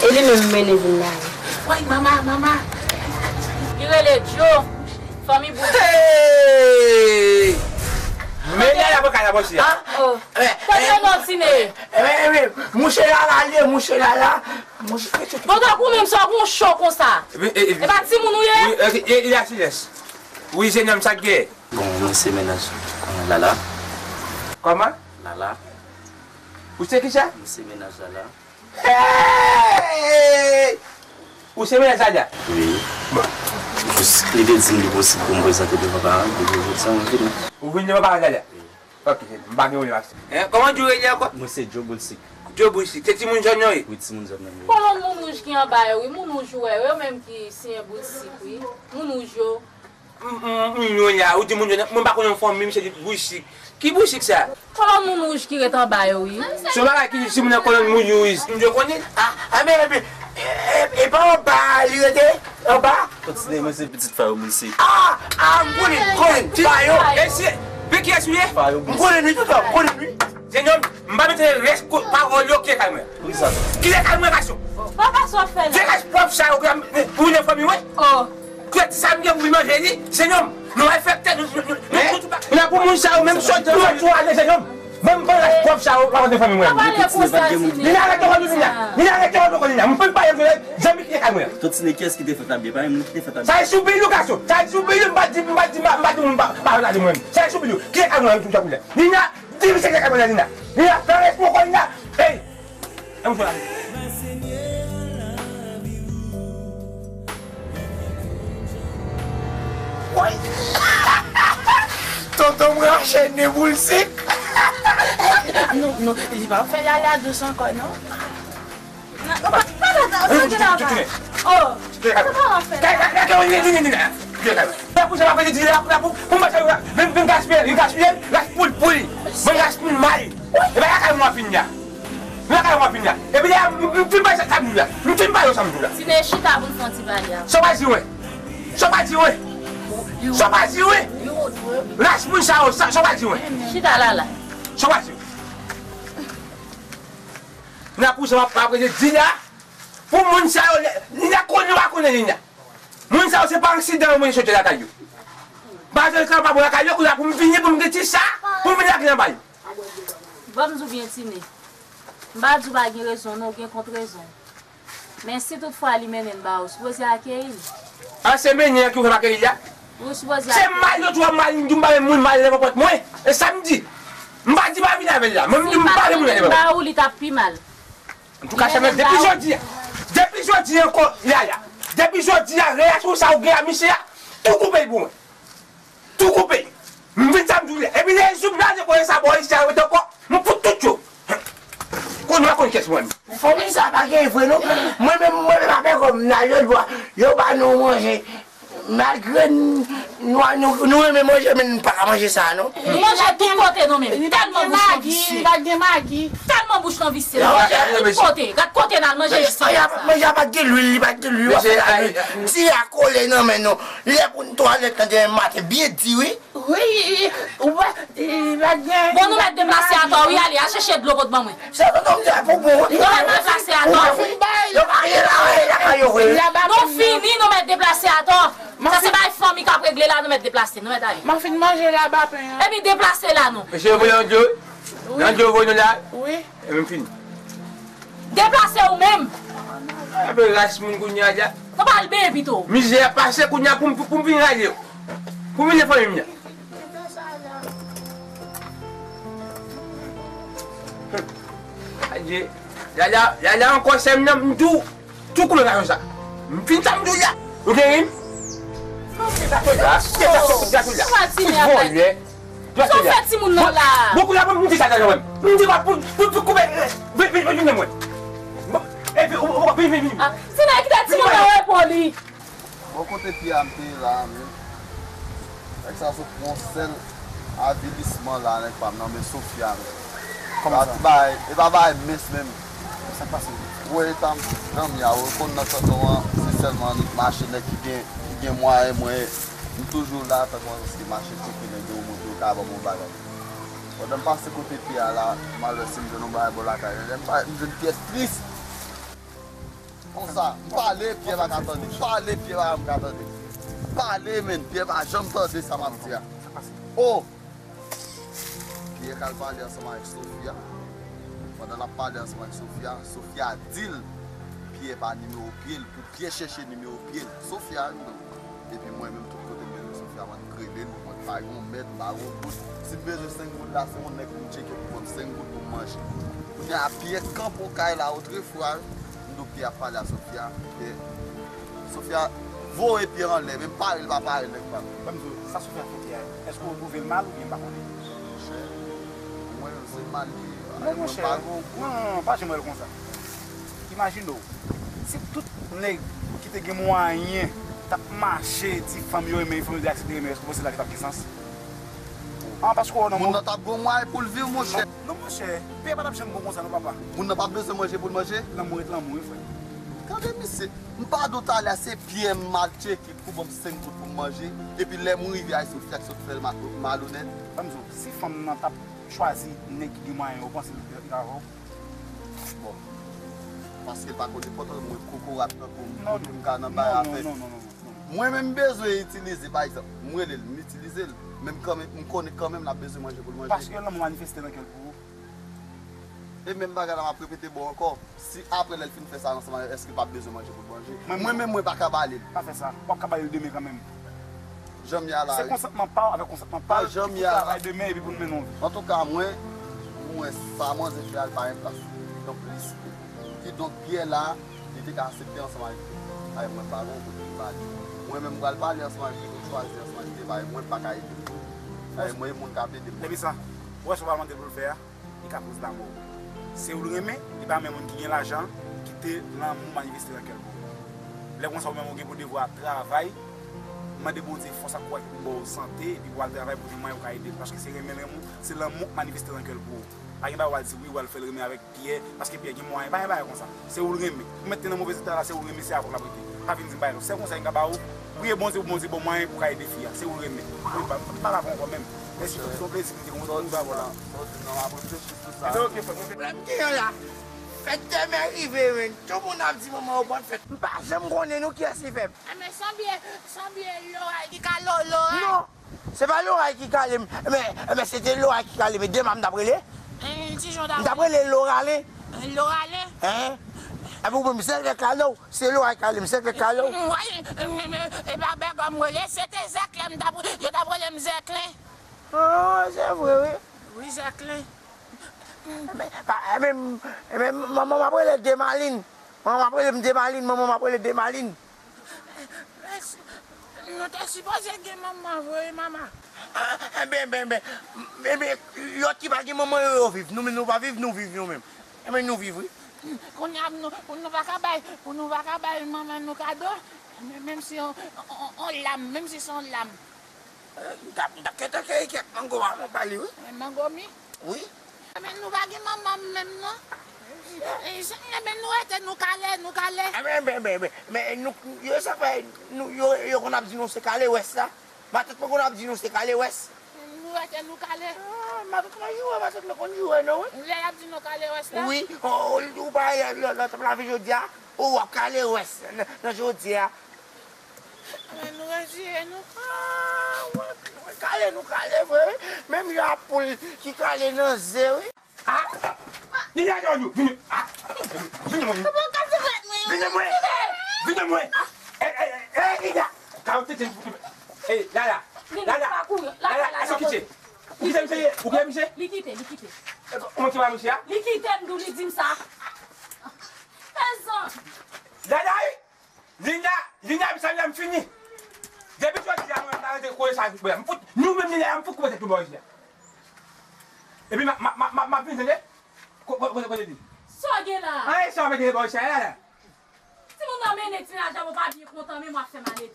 E li menm m mennen vin la. Woy, mama, mama. Li rele Djo. Fanmi boul. Hey! Men lè la pou kay la, mwen, chè. Oh. Tande non, Tine. Mouche la la ye, mouche la la. Bon, tankou menm sa, ou cho konsa. E pa timoun ou ye? Wi, e, e, e, e, silans. Wi, jenòm, sa k gen? Bon, mwen se mennaj, euh, Lala. Kòman? Lala. Ou se kisa? Mwen se mennaj Lala. Hey! Ou se mennaj Lala? Wi. Bon. Jis li te di m li posib pou m prezante devan paran l, epi jodi a mwen vini. Ou vin devan paran Lala? Wi. Ok, m pa gen yon relasyon. Hein, kòman Djo rele ankò? Mwen se Djo Boulsik. Djo Boulsik, se timoun zòn nan, wi? Wi, timoun zòn nan, wi. Kolòn moun wouj ki anba yo, wi, moun wouj ou wè yo, yo menm ki siyen Boulsik, wi. Moun wouj yo. M, m, m, Nyonya, ou di moun yo, mwen pa konnen yon fanmi, misye di Boulsik. Ki Boulsik sa? Kolòn moun wouj ki ret anba yo, wi. Se yon bagay ki di moun nan kolòn moun wouj. M di yo konnen. Ah, ah, men, men, e, e, e pa anba li rete? Anba? Kontine, mwen se pitit Fayo Boulsik. Ah, ah, m konnen, m konnen. Fayo. E se, men kiyès ou ye? Fayo Boulsik. M konnen li, tonton, m konnen li. Jenòm, m pa mete rès ko-, pawòl yo, kite kay mwen. Poukisa? Kite kay mwen, gason. Papa, sa w ap fè la? Degaj pwòp sa yo, pou nan fanmi mwen. Oh. Kwe ti sa m gen pou vin manje li, se nonm. Nou enfekte, nou, nou, nou, nou, nou, nou, nou, pou moun sa yo, menm sòti pou yo tou ale, se nonm. Menm ban lach pwòp sa yo, pa konte fanmi mwen. Nina, rete wòl ou, Nina. Nina, rete wòl ou, Nina. M fin pale, m zanmi kite kay mwen. Tantine, kiyès ki te fè tabye? Pa menm nou ki te fè tabye. Sa e sou bil ou, gason. Sa e sou bil ou, m pa di, m pa di, m pa di moun, m pa, pa fè tabye mwen. Sa e sou bil ou. Kite kay mwen, tout sa koulè. Nina, di misye kite kay mwen, Nina. Nina, fè respè, Nina. Hey! Ann fè la. Woy! Tonton m rache nen boul sik. Non, non, li pa fè Lala dous ankò, non. Non, pa, pa, pa, pa, pa, pa, pa. Oh, sa pa w ap fè la. Kay, kay, kay, kay, kay, kay, kay. Pou sa pa pede di la, pou, pou, pou mwen sa, vin, vin gaspiye, vin gaspiye, ras poul, poul. Mwen ras poul mal. E pa lakay mwen fin la. Lakay mwen fin la. Epi la, m, m, m fin pale sa, sa m di la. M fin pale sa m di la. Tine, chita pou n fè yon ti pale a. Sa w pa di wen. Sa w pa di wen. Sa w pa di wen. Ras moun sa yo, sa, sa w pa di wen. Chita la la. Sa w pa di wen. Nan pou sa m ap, ap rete di la. Pou moun sa yo, Nina konnen, ou pa konnen Nina. Moun sa yo se pa aksidan yo mwen soti lakay yo. Bazèl sa yo pa bon lakay yo, kounye a pou m vini, pou m gen ti sa, pou m vin lage nan ba yo. Ban m di w byen, Tine. M pa di w pa gen rezon, non, w gen kont rezon. Men si toutfwa li mennen l ba ou, w sipoze akeyi l. A, se mennen an ki w fè m akeyi l la? Wi, w sipoze akeyi l. Se mal yo twò mal, m di w m pa renmen moun mal nan nenpòt mwen. E sa m di. M pa di pa vin avè l la. Mwen, m di m pa renmen moun nan nenpòt. Si l pa t mennen l ba ou, li t ap pi mal. Antouka, sa fè depi jodi a, depi jodi a ankò, Yaya, depi jodi a, relasyon sa ou gen a misye a, tou koupe l pou mwen. Tou koupe l. M vin sa m di w la. Epi lè jou m lage koze sa bò isi a rete ankò, m fout tout yo. Kounye a konn kiyès mwen. Fanmi sa pa gen vre non. Mwen menm, mwen menm avèk òm nan, yo, yo ba nou manje. Malgre n-, nou, nou, nou renmen manje, men nou pa ka manje sa, non. Nou manje tout kote, nou menm. Tèlman bouch nou visye. Li pa t gen magi. Tèlman bouch nou visye. Tout kote. Gad kote n al manje jis. Manje a pa t gen lwil, li pa t gen lwil. Ti a kole nan men nou. Lè pou n twalèt nan demen maten, byen di, wi. Wi, ou pa, li pa t gen. Bon, nou mèt deplase atò, wi, ale, al chèche dlo pot ban mwen. Se tonton m di a pou bon. Nou mèt deplase atò. Yo pa gen la, wi, lakay yo vre. Nou fini, nou mèt deplase atò. Sa se bay fanmi k ap regle la, nou mèt deplase, nou mèt ale. M ap fin manje laba pen an. Epi deplase la, non. Mesye, voye yon dlo. Yon dlo voye nou la. Wi. Epi m fini. Deplase ou menm. Apre ras moun kounye a la. Sa pa al benyen pito. Mizè a pase kounye a pou m, pou m vin rale yo. Pou m vin nan fanmi m nan. Adye. Lala, Lala ankò sè m nan, m di w, tou koule rayon sa. M fin sa m di w la. Ou gen rim? Ou pa timoun nan la. Bon, kounye a pou m di sa nan mwen. M di w pou, pou, pou koupe. Vin, vin, vin, vin, mwen. Bon, epi, ou, ou, vin, vin, vin. Ah, se nèg ki te timoun nan repo li. Bon, kote pye a m te ye la a menm? Nèg sa sot pran yon sèl avilisman la, nèg pa m nan men Sofia menm. Kòman sa? Sa ti bagay, e pa bagay mens menm. Sa k pase? Ou wè eta m, zanmi a, ou konn nan tonton an, se sèlman annik mache nèg ki gen, ki gen mwayen, mwen, m toujou la, tankou an, paske mache tcheke nèg yo, montre yo ka ban m yon bagay. Pandan m pase kote pye a la, m al wè si m jwenn yon bagay bò lakay. Lè m pa, m jwenn pyès tris. Konsa, m pale, Pyè pa ka tande. M pale, Pyè pa janm ka tande. M pale, men, Pyè pa janm tande sa m ap di a. Oh! Pyè k al pale ansanm avèk Sofia. Pandan l ap pale ansanm avèk Sofia, Sofia di l Pyè pa nimewo pye l, pou Pyè chèche nimewo pye l. Sofia, non. Epi mwen menm, tout kote m bezwen Sofia, mwen k rele l, mwen pa gen yon mèt, m pa gen yon goud. Si m bezwen senk goud la, se yon nèg pou m tcheke pou ban m senk goud pou m manje. Kounye a, Pyè kanpe kay la, otrefwa, m di w Pyè ap pale a Sofia, Pyè, Sofia voye Pyè anlè, men pare l pa pare l, nèg pa m. Ban m di w, sa Sofia fè Pyè a, èske w twouve l mal oubyen m pa konnen? Monchè, pou mwen menm, se mal li ye. Non, monchè, non, pa janm wè l konsa. Imajine w, si tout nèg ki te gen mwayen t ap mache di fanm yo renmen, fanm yo di aksepte renmen, èske w panse lavi t ap gen sans? An, paske w nan... Moun nan t ap gon mwayen pou l viv, monchè. Non, monchè, peyi a pa t ap janm bon konsa, non, papa. Moun nan p ap bezwen manje pou l manje. Lanmou ret lanmou, wi, frè. Gade, misye, m pa di w talè a, se Pyè m al tcheke pou ban m senk goud pou m manje, epi lè m rive a, se Sofia ki sot fè l ma-, malonèt. Ban m di w, si fanm nan t ap chwazi nèg ki gen mwayen, ou panse l t ap avè w? Bon, paske l pa konn enpòtans mwen, kokorat nan kou m, non, pou m ka nan bay non, non, afè. Non, non, non, non, non. Mwen menm, m bezwen itilize, pa egzanp, m rele l, m itilize l, men m kanmenm, m konnen kanmenm l ap bezwen manje pou l manje. Paske lanmou manifeste nan kè l pou ou. E menm bagay la, m ap repete ba w ankò, si apre lè l fin fè sa ansanm avè l, èske l p ap bezwen manje pou l manje? Mwen menm, mwen pa ka ba li l. Pa fè sa, w ap ka ba li l demen kanmenm. Jan m ye a la, wi. Se konsantman pa w avèk konsantman pa l ki pou travay demen epi pou n mennen yon vi. Antouka, mwen, pou mwen, sa manzè fè a, l pa gen plas sou li. Kidonk, li, kidonk, Pyè la, li te ka aksepte ansanm avèk li. Ay, mwen pa gen yon kote pou m ale. Mwen menm, m pral pale ansanm avèk li, pou m chwazi ansanm avèk li. Ay, mwen, m pa ka ede l. Ay, mwen, e moun k ap ede m. Epi sa, ou wè sa w pral mande l pou l fè a? Li ka poze lanmou. Se ou l renmen, li pa renmen moun ki gen lajan, kite lanmou manifeste nan kè l pou ou. Lè konsa, ou menm ou gen pou devwa travay, mande Bondye fòs ak kouraj pou l ba w sante, epi pou w al travay pou jwenn mwayen pou w ka ede l. Paske se renmen, renmen, se lanmou k manifeste nan kè l pou ou. Pa gen bagay w al di wi, w al fè l renmen avèk Pyè, paske Pyè gen mwayen, pa gen bagay konsa. Se ou l renmen. Ou mèt te nan movèz eta la, se ou l renmen, se avè w l ap rete. Pa vin di m bagay konsa. Sèl konsèy m ka ba ou, priye Bondye pou Bondye ba w mwayen pou w ka ede fi a. Se ou l renmen. Wi, pa, pa la pran ankò menm. Mèsi, se yon plezi pou m te konn konn avè w la. Sa w di nan, m ap reflechi sou sa. Ebyen, oke, frè m. Pwoblèm ki gen la, fèt demen rive, men. Tout moun ap di manman yo bòn fèt. M pa janm konnen non kiyès li fè. Enben, sanble, sanble loray ki ka lo, loray. Non. Se pa loray ki kale m. Men, men se te loray ki kale m. E Dema m t ap rele? Ti jan w t ap rele? M t ap rele Lorale. Lorale? Hein? Epi ou menm, Zèklè kale w. Se loray kale m, Zèklè kale w. Wi, e pa Bègòm rele, se te Zèklè m t ap, yo t ap rele m Zèklè. Ah, se vre, wi. Wi, Zèklè. Men, pa, men, men, manman m ap rele Demalin. Manman m ap rele m Demalin, manman m ap rele Demalin. Nou te sipoze gen manman vre, wi, manman. Ah, enben, enben, enben, enben, lòt ki pa gen manman yo, yo viv. Nou menm nou pa viv, nou viv nou menm. Enben, nou viv, wi. Kounye a, pou nou, pou nou pa ka bay, pou nou pa ka bay manman nou kado, men, menm si on, on, on lam, menm si se on lam. Eh, m t ap, m t ap gentan keye kèk mango a, mwen ba li, wi. Eh, mango mi? Wi. Enben, nou pa gen manman menm, non. Eh, eh, enben, nou rete, nou kale, nou kale. Enben, enben, enben, enben. Men nou, yo sa fè, nou, yo, yo konn ap di nou se kale wès la. Matant mwen konn ap di nou se kale wès. Nou rete, nou kale. Ah, matant mwen joure, matant mwen konn joure, non, wi. Lè y ap di nou kale wès la? Wi, o, o, ou pa lè, lè, lè t ap lave jodi a, ou w ap kale wès nan, nan jodi a. Men nou reziye nou. Ah, wi, nou kale, nou kale vre, wi. Menm jan ak poul ki kale nan ze, wi. Ah! Vini la, Jòjou, vini. Ah! Vini, vini. Vini, mwen. Vini, mwen. Eh, eh, eh, eh, Lila. Ka ou tete, eh, Lala. Lala. Lala, èske ou kite? Ou kite misye? Ou kite misye? Li kite, li kite. Eh, kòman ki pa misye a? Li kite m, tou li di m sa. Pezan. Lala, wi. Lina, Lina, epi sa, Lina, m fini. Depi jodi a, mwen, m pa rete kote sa, m fout, nou menm, Lina, m fout koupe tèt nou bò isi a. Epi, m, m, m, m, m ap vin, tande? Ko-, ko-, kote, kote li? Sa w gen la? Anyen, sa w gen bò isi a, la, la. Timoun nan mennen ti naj la, mwen pa byen kontan, men mwen ap fè malèt.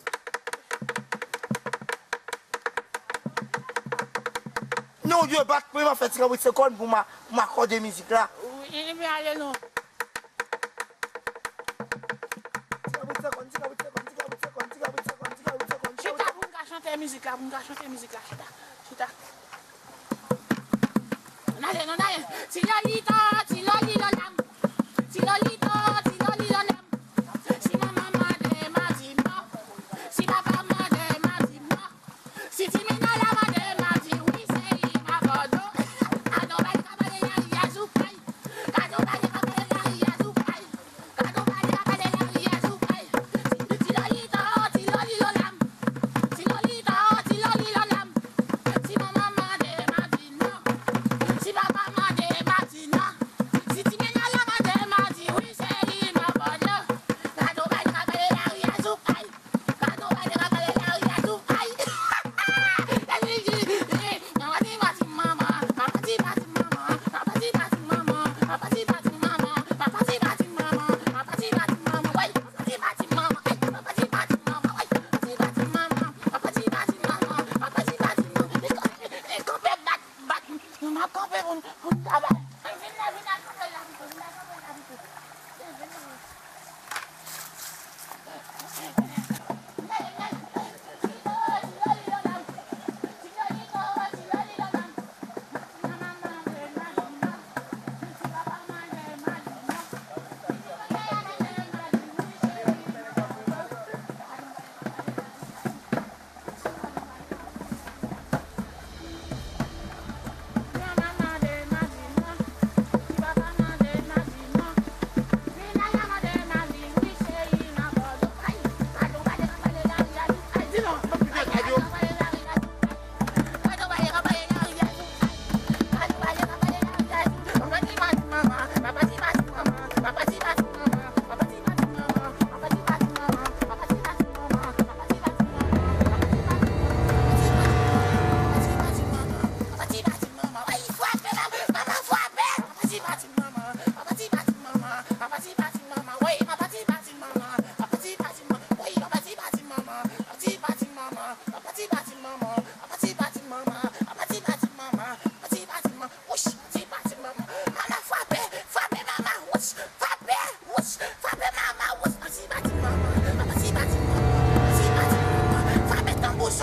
Non, yo bat mwen, m ap fè ti kabrit se kòn pou m a, pou m akòde mizik la. Wi, enben, ale non. Chita pou n ka chante mizik la, pou n ka chante mizik la, chita, chita. N ale, non, n ale. Ti lolita, ti loli lolam. Ti lolita, ti loli lolam.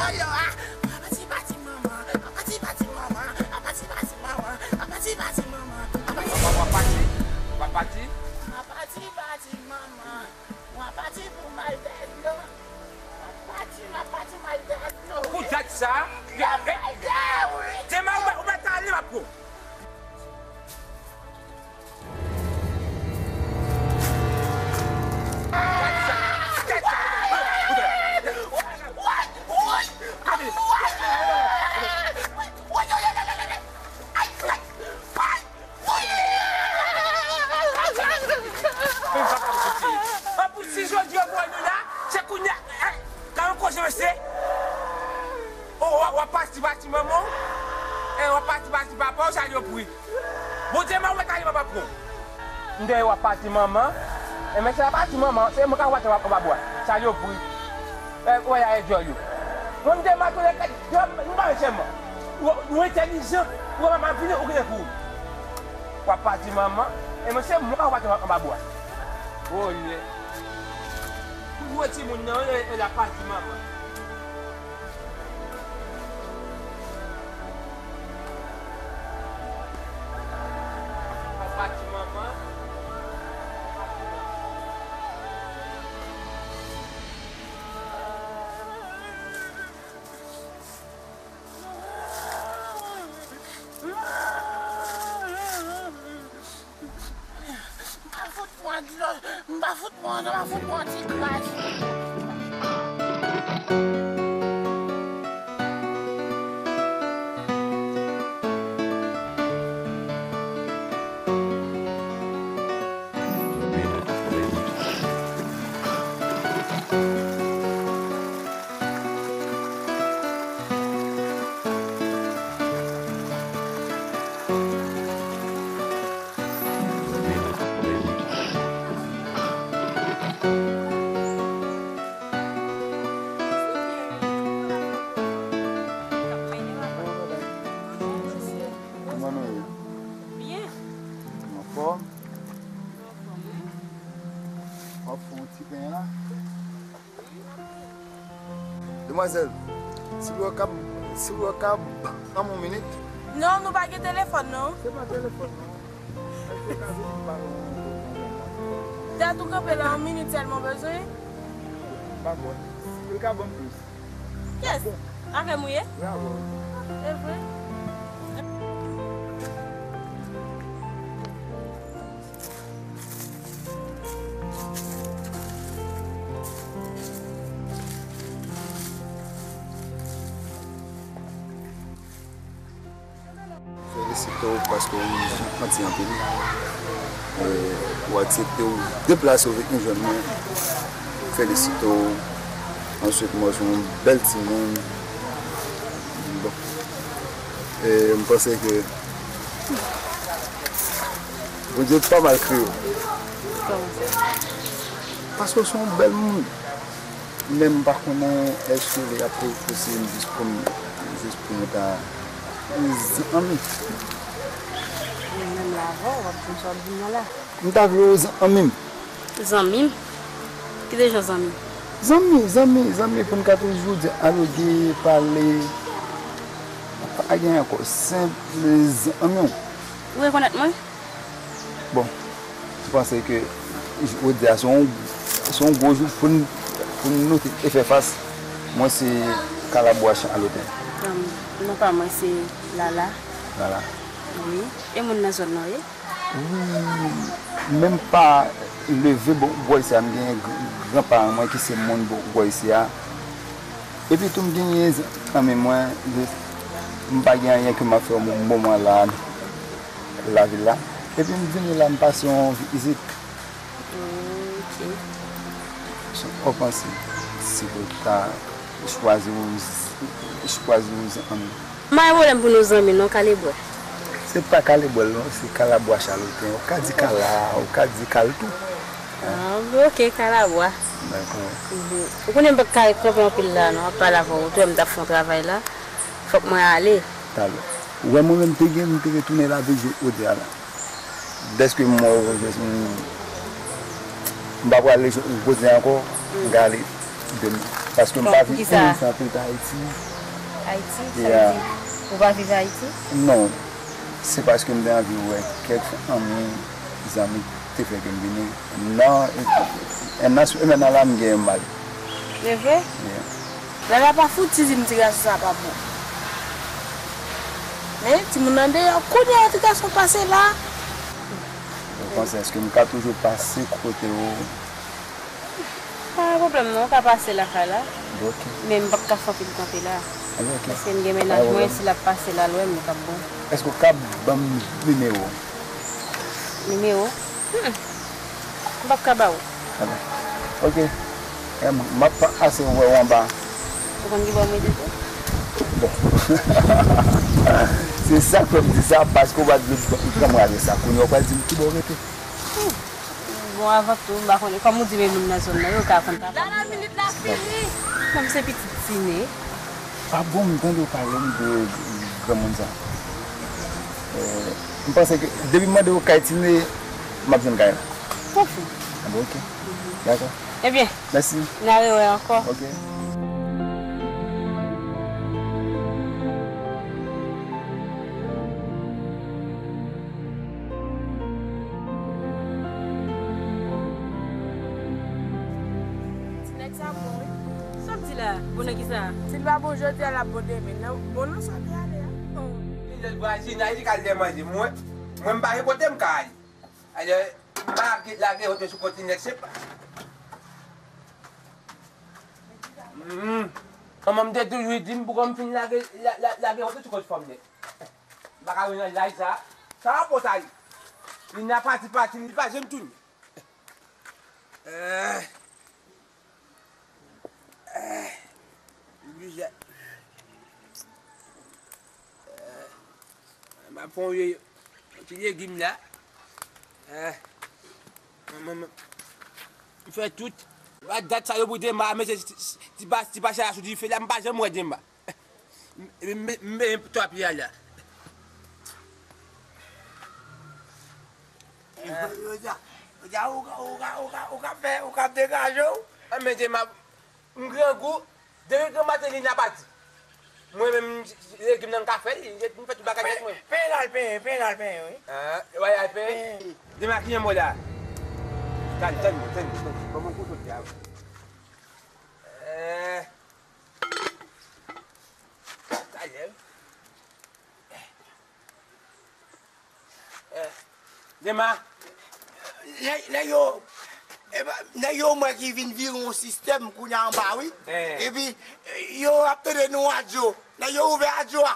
Yo, yo, ah. Apati pati manman, apati pati manman, apati pati manman, apati pati manman, apati Wa, wa pati, wa pati. Apati pati manman, wa pati pou Malden, non. Wa pati, wa pati Malden, non. Pou dat sa, ya, eh, demen ou mèt, ou mèt ale, m ap pran. An pou si jodi yo pran nou la, se kounye a, eh, ka yon koze mesye. O, w ap pati pati manman w, eh, w ap pati pati papa w, salopri. Bondye, m ap mèt ale, m ap pran w. M dèyè w ap pati manman, eh, men se pa pati manman, se mwen k ap pati anba bwa, salopri. Eh, w a e djòl yo. Mwen m te matounen, yo, m pa sèlman. Ou, ou entèlijan, ou pa vini, ou gen kouri. W ap pati manman, e mwen se mwen k ap pati anba bwa. Olye. Pou jwe timoun nan, e, e l ap pati manman. W ap pati manman. M pa fout pran dlo, m pa fout pran, m pa fout pran ti kras. Kòman nou ye? Byen. Nou anfòm? Nou anfòm, wi. W ap fè yon ti pen la? Demwazèl, si w ka, si w ka ban m yon minit. Non, nou pa gen telefòn, non. Se pa telefòn, non. Èske w ka vin pale yon minit? Dat ou kanpe la, yon minit sèlman bezwen. M pa kwè. Ou ka ban m plis. Yes. Avè m ou ye? Bravo. E vre? Felisite w paske w janti anpil. E, ou aksepte w deplase w vin jwenn mwen. Felisite w. Answit, mwen se yon bèl timoun. Bon. E, m panse ke Bondye pa mal kreye w. Kòman sa? Paske w se yon bèl moun. Men m pa konnen èske li ap posib jis pou m, jis pou nou ta zanmi. Mwen menm la avè w, w ap di m sa w ap di m nan la. M ta vle w zanmi m. Zanmi m? Ki de jan zanmi? Zanmi, zanmi, zanmi pou n ka toujou dyagoge, pale. Pa gen ankò, senp zanmi w. Ou rekonèt mwen? Bon, m panse ke jodi a se yon, se yon gwo jou pou n, pou n lite e fè fas. Mwen se Kalabwa Chaloten. Bon, non pa mwen se Lala. Lala. Wi. E moun nan zòn nan, wi? Wi, men m pa leve bò, bò isi a, m gen gr-, granparan mwen ki se moun bò, bò isi a. Epi tou m genyen zanmi mwen, m pa gen anyen ke m ap fè moman la. Lavil la. Epi m vini la, m pase yon vizit. Ok. Sa w panse si pou ta chwazi yon, chwazi yon zanmi? M pa gen pwoblèm pou nou zanmi non, Kalebwè. Se pa Kalebwè non, se Kalabwa Chaloten. Ou ka di Kala, ou ka di Kal tou. Ah, ok, Kalabwa. Dakò. Mhm. Ou konnen m pa ka kanpe anpil la non, ap pale avè w. Ou t wè m t ap fè yon travay la. Fòk mwen ale. Talè. Ou wè mwen menm te gen, m te retounen lavil jodi a la. Dèske m wè w, m, m pa pral kote ankò, m ka ale demen. Paske m pa vin anpil Ayiti. Ayiti? Sa vle di, ou pa viv Ayiti? Non. Se paske m te anvi wè kèk fanmi, zanmi ki te fè ke m vini. Nan, e, e, nan, e, nan la, m gen mal. Se vre? Yeah. Lala pa fouti di m ti gason sa pa bon. Men, timoun nan deyò, kounye a ti gason pase la. Ou panse, èske m ka toujou pase kote ou? Pa gen pwoblèm non, ou ka pase lakay la. Ok. Men m p ap ka fè anpil kanpe la. Ok. Paske m gen mennaj mwen, si l ap pase la, l wè m, li p ap bon. Èske ou ka ban m nimewo? Nimewo? Hmm. M p ap ka ba ou. Ok. M ap pase wè w anba. Ou konn ki bò m rete tou? Bon. Se sa k fè m di sa, paske w pa t vle pran mwen avè sa. Kounye a w pral di m ki bò w rete. Bon, avan tou, m pa konnen. Kòm ou di men moun nan zòn nan, yo ka konn papa m. Dala minit la fini. Kòm se pitit Tine. Ah bon, m tande w pale m de granmoun sa. Eh, m panse ke depi m mande w kay Tine, m ap jwenn kay la. Ou fou. Ah bon, ok. Dakò. Ebyen, mèsi. N a rewè ankò. Ok. Ti nèg sa bon, wi. Sa w ap di la? Bon nan kisa? Si l pa bon jodi a, l ap bon demen. Nan, bon nan sa w te ale a. Oh. Li lè l vwazin, li ka al dèyè manje. Mwen, mwen, m pa gen kote m ka ale. Alò, m pa lage, lage wote sou kont ti nèg, se pa. Hmm. Manman m te toujou di m pou kòm fin lage, la, la, lage wote sou kont fanm nèg. M pa ka ret nan laj sa. Sa rapò sa ye? Li nan pati, pati, li pa janm tounen. Eh. Eh. Li bizè. Eh. M ap fè yon vye, yon ti legim la. Eh. M, m, m, m fè tout. Pa dat sa yo pou Dema, mete ti, ti, ti pa, ti pa chay la sou dife la, m pa janm wè Dema. M, m, m, m benyen twa pye a la. Yo di a, yo di a, ou ka, ou ka, ou ka, ou ka fè, ou ka degaje w. Anben, Dema, m grangou, depi granmaten li nan pati. Mwen menm, legim nan m ka fè li, m fè tout bagay nèt mwen. Peye l al peye, peye l al peye, wi. Ah, w al peye? Peye. Dema ki nan mo la? Tann, tann mwen, tann mwen, tann mwen. Ban mwen kout sot la. Eh. Talè. Eh, Dema. Nèg, nèg yo, e pa, nèg yo mwen ki vin vire yon sistèm kounye a anba, wi. Eh. Epi, yo ap tande nou radyo. Nèg yo ouvè radyo a.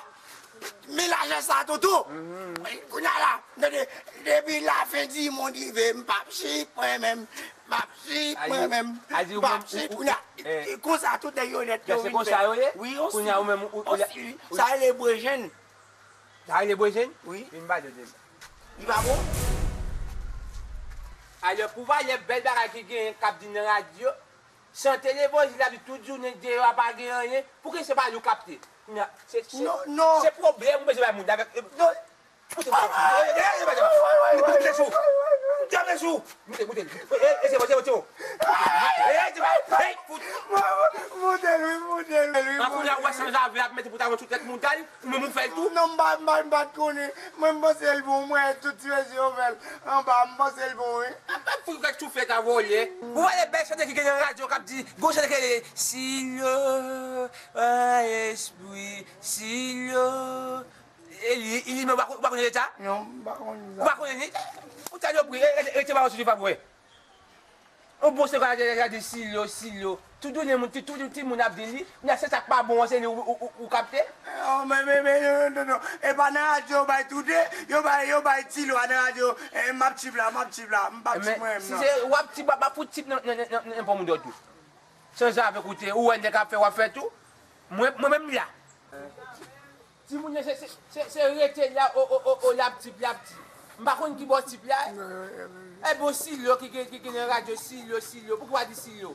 Men lajan sa, Toto. Mhm. Kounye a la, tande, depi lafen di mond rive, m p ap chip, mwen menm. M p ap chip, mwen menm. M p ap chip, kounye a. Eh. Konsa, tout nèg yo nèt yo vin fè. Se konsa yo ye? Wi, osi. Kounye a, ou menm, ou, ou, osi, wi. Sa rele brejenn. Sa rele brejenn? Wi. Vin ba Dodem. Li pa bon? Alò, pou valè bèl bagay ki genyen k ap di nan radyo, chante levanjil, l ap di tout jounen deyò a pa gen anyen, pouki se pa nou k ap te? Non, non. Se pwoblèm ou bezwen bay moun avèk, non. Moute, moute, moute sou. Moute sou. Moute, moute. E, e, se bon, se bon, se bon. E, e, se bon. Hey, fout. Moute l, wi, moute l, wi. An kounye a, ou wè sanzave ap mete pou ta mwen sou tèt mouda, ou menm ou fè l tou. Non, m pa, m pa, m pa t konnen. Mwen, m panse l bon, mwen, tout ti mesye yo fè l anba, m panse l bon, wi. Apa fout kèk souflèt a vòlè. Ou wè bèl chante ki gen nan radyo k ap di, gon chante ki rele Silyo, a espri, Silyo. E li, li, men ou pa, ou pa konnen lèt sa? Non, m pa konnen sa. Ou pa konnen li? Ou salopri, e, e, rete pa sou li pa pou wè. Yon bon se gade, gade, Silyo, Silyo. Tout jounen moun, tout, tout timoun ap di li, men se sa k pa bon an, se li ou, ou, ou, ou kapte? Oh, men, men, men, non, non, non. E pa nan radyo yo bay toude, yo bay, yo bay Silyo a nan radyo, e, m ap chip la, m ap chip la, m p ap chip mwen menm non. Si se w ap chip, w ap fout chip nan, nan, nan, nan, nan pòm dòt ou. Sanzave koute, ou wè nèg ap fè, w ap fè tou. Mwen, mwen menm m la. Timoun yo, se, se, se, se rete la, o, o, o, o, l ap chip, l ap chip. M pa konn ki bò chip la. E bon, Silyo ki gen, ki gen nan radyo, Silyo, Silyo. Poukisa w pa di Silyo?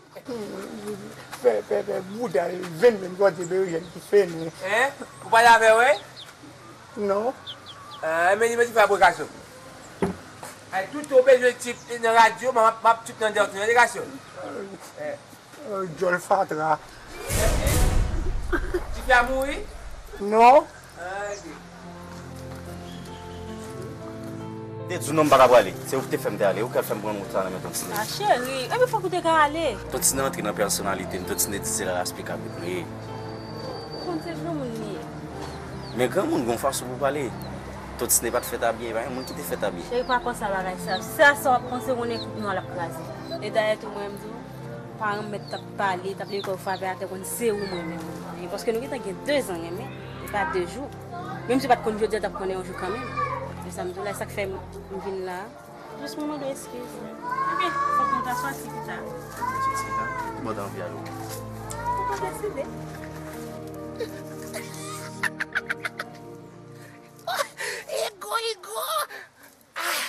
Fè, fè, fè bouda, venn, venn, gòdye berejèn ki fè nou. Hein? Ou pale avè w, wi? Non. Ah, men li mèt fè fabrikasyon. Ay, tout ou bezwen chip nan radyo, m ap, m ap chip nan dèyè, nan dèyè, gason. Eh. Oh, djòl fatra. Tifi a mouri? Non. Ah, ok. Te di w non, m pa ta prale. Se ou ki te fè m te ale. Ou k al fè m pran wout sa nan men Ton Tine. Ah, cheri, epi fòk ou te ka ale. Ton Tine antre nan pèsonalite m. Ton Tine di se la raspikab li ye. Ou konn se granmoun li ye. Men granmoun gon fason pou pale. Ton Tine pa t fèt abiye, pa gen moun ki te fèt abiye. Cheri, pa konsa bagay sa. Sa, sa w ap panse, konnen koup nwa l ap kraze. E dayè tou, mwen, m di w, paran m mèt t ap pale, t ap leve kò frape atè, konn se ou mwen menm. Paske nou gentan gen de zan renmen, e pa de jou. Menm si w pa t konn jodi a, w t ap konnen yon jou kanmenm. E sa m di w la, e sa k fè m vin la. Jis mwen mande w eskiz. Ebyen, fòk nou ta sòti pita. Sòti pita? Ki bò w ta anvi ale w menm? Ou pa deside. Igo, Igo! Ah!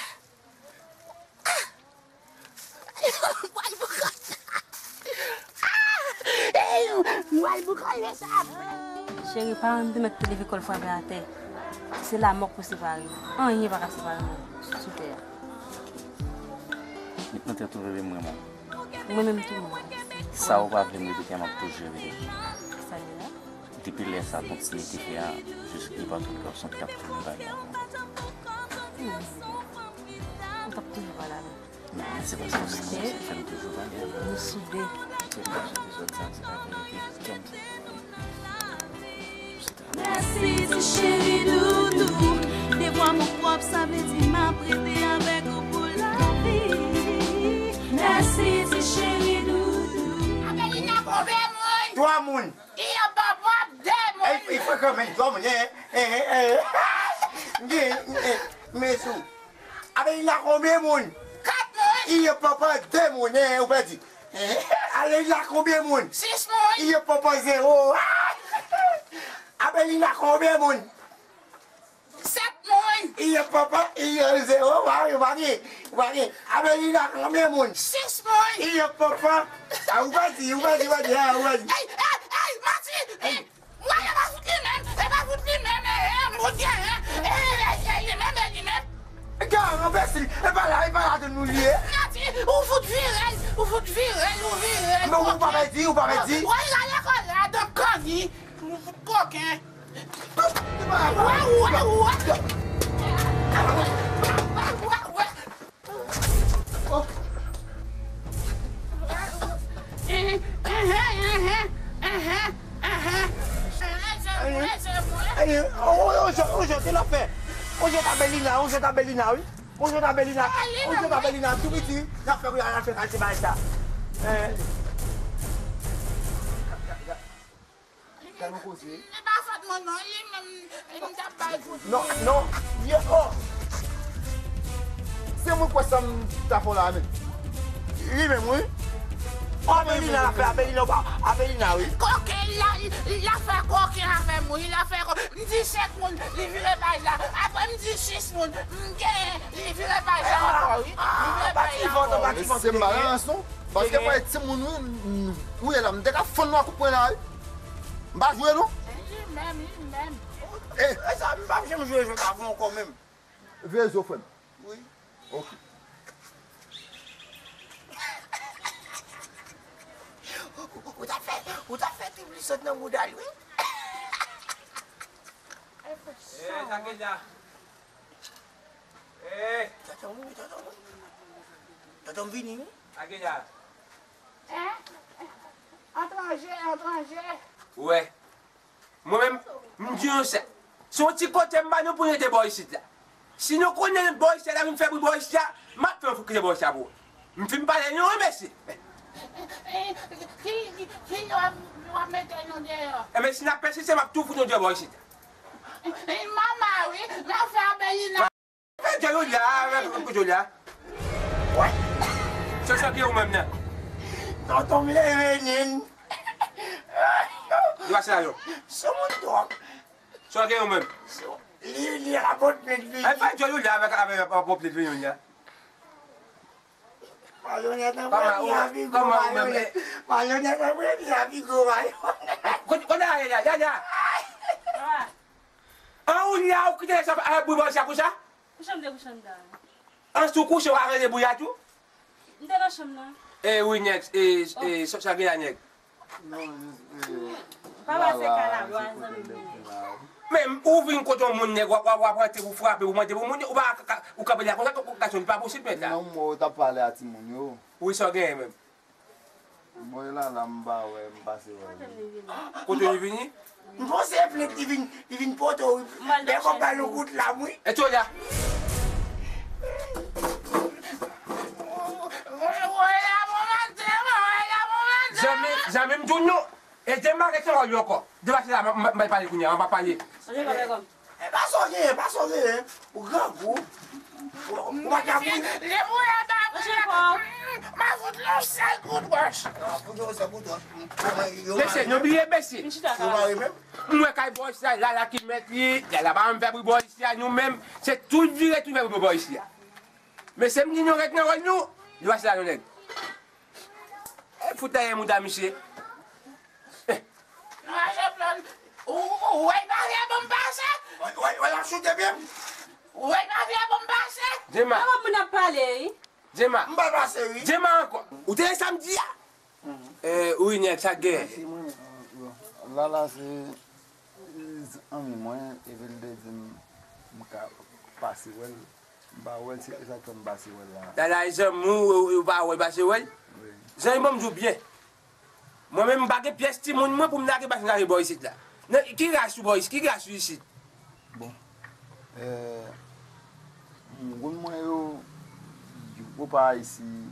Ah! Mwen pou kòb sa! Ah! Ey! Mwen pou kòb sa! Cheri, paran m te mèt te leve kò l frape atè. Se lanmò k pou separe nou. Anyen pa ka separe nou sou tè a. Met nan tèt ou, bebe, m renmen w. Mwen menm tou, mwen. Sa ou pa vle m repete a, m ap toujou repete. Sa li la? Depi lè sa, Ton Tine te fè a, jis li pa t yon gason ki t ap toujou bay mwen. Hmm. Ou t ap toujou pale avè m. Non, se paske ou renmen mwen, sa k fè m toujou pale avè w. Nou soude. Se pa jodi sa, se pa vre, ok? Kè m Mèsi ti cheri doudou. Devwa m pwòp, sa vle di m ap rete avèk ou pou lavi. Mèsi ti cheri doudou. Abelina, konbyen moun? Twa moun. Iyo papa, de moun. Ey, ey, frekan, men, twa moun, eh, eh, eh, eh. Gen, eh, men sou. Abelina, konbyen moun? Kat moun. Iyo papa, de moun, eh, ou pèdi. Eh, Abelina, konbyen moun? Sis moun. Iyo papa, zewo. Abelina, konbyen moun? Sèt moun. Iyo papa, iyo zewo, pa gen, pa gen, pa gen. Abelina, konbyen moun? Sis moun. Iyo papa. Ah, ou pèdi, ou pèdi, ou pèdi, ah, ou pèdi. Ey, ey, ey, manti. Ey. Mwen, e pa fout li menm, e pa fout li menm, e, e, moun genyen, e, e, e, li menm, e li menm. Gade, anbesil, e pa la, e pa la nou li ye. Nati, ou fout vire l, ou fout vire l, ou vire l. Men ou pa pèdi, ou pa pèdi. Woy, la lekòl la, dan kanni, ou fout koken. Wè, wè, wè. Wè, wè, wè. Oje, oje, oje, ki l ap fè? Oje ta Belina, oje ta Belina, wi. Oje ta Belina, oje ta Belina, tou piti. L ap fè, wi, l ap fè kalite bagay sa. Eh. Tèlman koze. Li pa fòt mwen non, li menm, li t ap bay kout. Non, non, ye, oh. Se mwen kwè sa m ta fè w la menm. Li menm, wi. Oh, Abelina, l ap fè Abelina, ou pa, Abelina, wi. Koken, la, la fè koken avè m, wi, la fè ko-, m di sèt moun, li vire paj la. Apre m di sis moun, m genyen, li vire paj la ankò, wi. Li vire paj la ankò, wi. Se malans, non? Paske pa timoun, wi, m, wi, la, m te ka fann nou a kout pwen la, wi. M pa jwe non. Li menm, li menm. Eh, e sa, m p ap janm jwe jwèt avè w ankò menm. Veye zo, frè m. Wi. Ok. Ou, ou, ou ta fè, ou ta fè ti plis sot nan bouda l, wi. Eh, sa gen la. Eh. Tonton, tonton, tonton vini, wi. Sa gen la. Hein? Antranje, antranje. Wè. Mwen menm, m di nou sa. Se yon ti kote m ba nou pou n rete bò isit la. Si nou konnen bò isit la vin fè bri bò isit la, m ap fè yon fout kite bò isit la pou ou. M fin pale nou, wi, mesye. Ki, ki, ki lè w ap, w ap mete nou deyò? Enben, si n ap pèsiste, m ap tou fout nou deyò bò isit la. Manman, wi, m ap fè apèl li nan. Fè djòl ou la, fè djòl ou la. Wè. Se sa ki ou menm nan. Tonton m leve nin. Li pase la yo. Sou moun twòp. Sa ki ou menm. Li, li rapòt plen vini. Ay, fè djòl ou la avèk, avèk rapòt plen vini la. Malonèt an premye a pi gwo malonèt. Malonèt an premye a pi gwo malonèt. Kote, kote a ye la, la, la. An ou la, ou kite sa, a, bri bò sa konsa? Kouche m te kouche anndan. An sou kouche w a rele bri a tou? M te nan chanm nan. E wi nèg, e, e, sa, sa gen la nèg? Non, jis, eh, pa pase kalalwa, zanmi m. Men ou vin kote yon moun nèg, w ap, w ap, w ap rantre pou frape, ou mande pou moun, ou pa ka, ou kanpe la konsa, gason, li pa posib, mèt la. Non, mwen, ou t ap pale a timoun yo. Wi, sa w genyen menm? Bon, e la, la, m pa wè, m pase wè li. Kote li vini? M panse plent li vin, li vin pote w, wi. Dèk ap bay yon kout lam, wi. E to la. Zanmi, zanmi m di w non. E Dema gen kè wòl yo ankò. Dema se la, m, m, m pale kounye a, m pa pale. Anje pa fè kòm. E pa sa w genyen, pa sa w genyen. Ou grangou. Ou, ou pa ka kouri. Lè mwen la ba mwen la. Ma fout yon sèl kout wòch. Fout yon sèl kout wòch. Mesye, nou bliye mesye. M chita ka. Ou mare menm? M wè kay bòy sa, Lala ki mèt li, Lala pa janm fè bri bò isi a, nou menm, se tout vire, tout vire bri bò isi a. Mesye, m di nou ret nan wòl nou, nou pa se la nou nèg. E fout anyen mouda misye. Ou, ou, ou wè l pa vle ban m pase? Ou, ou, ou, l ap choute pye m. Ou wè l pa vle ban m pase? Dema. Avan moun ap pale, wi. Dema. M pa pase, wi. Dema ankò. Ou te samdi a? Eh, wi, nèg, sa gen. Mèsi, mwen, Lala se zanmi mwen, epi l te di m, m ka pase wè l. M pa wè l, se sa k fè m pase wè l la. Lala e zanmi w, ou, ou pa wè l pase wè l? Wi. Zanmi, ban m di w byen. Mwen menm, m pa gen pyès timoun mwen pou m lage machin lave bò isit la. Nan, ki ras ou bò isit? Ki ras ou isit? Bon. Eh, moun mwen yo, yo pa isit.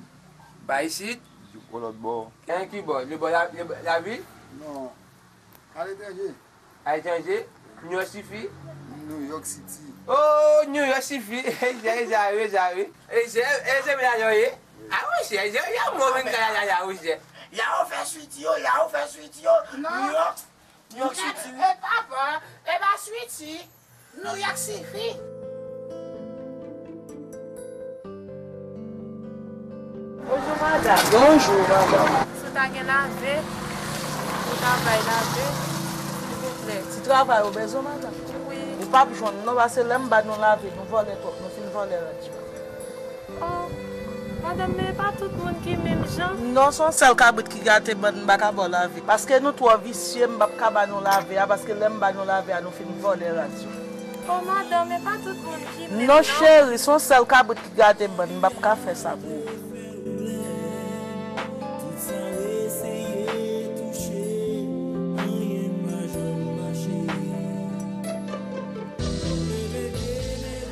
Pa isit? Yo lòt bò. Gen ki bò? Le bò la, le bò lavil? Non. Aletranje. Aletranje? New York City? New York City. Oh, New York City. E sa, e sa, e sa, wi. E se, e se la yo ye? A, monchè, e se, ya mwen vin kay la, la, la, monchè. Ya yo fè switi yo, ya yo fè switi yo. New York, New York City. E papa, e pa switi. New York City. Bonjou, madanm. Bonjou, madanm. Si w ta gen lave, ou ta bay lave, silvouplè. Ti travay ou bezwen, madanm? Wi. Ou p ap jwenn, non, paske lè m ba nou lave, nou vòlè twòp, nou fin vòlè rad yo. Oh, madanm, men e pa tout moun ki menm jan. Non, se yon sèl kabrit ki gate bann, m pa ka ba w lave. Paske nou twò visye, m p ap ka ba nou lave a, paske lè m ba nou lave a, nou fin vòlè rad yo. Oh, madanm, e pa tout moun ki menm non. Non, cheri, se yon sèl kabrit ki gate bann, m p ap ka fè sa pou ou.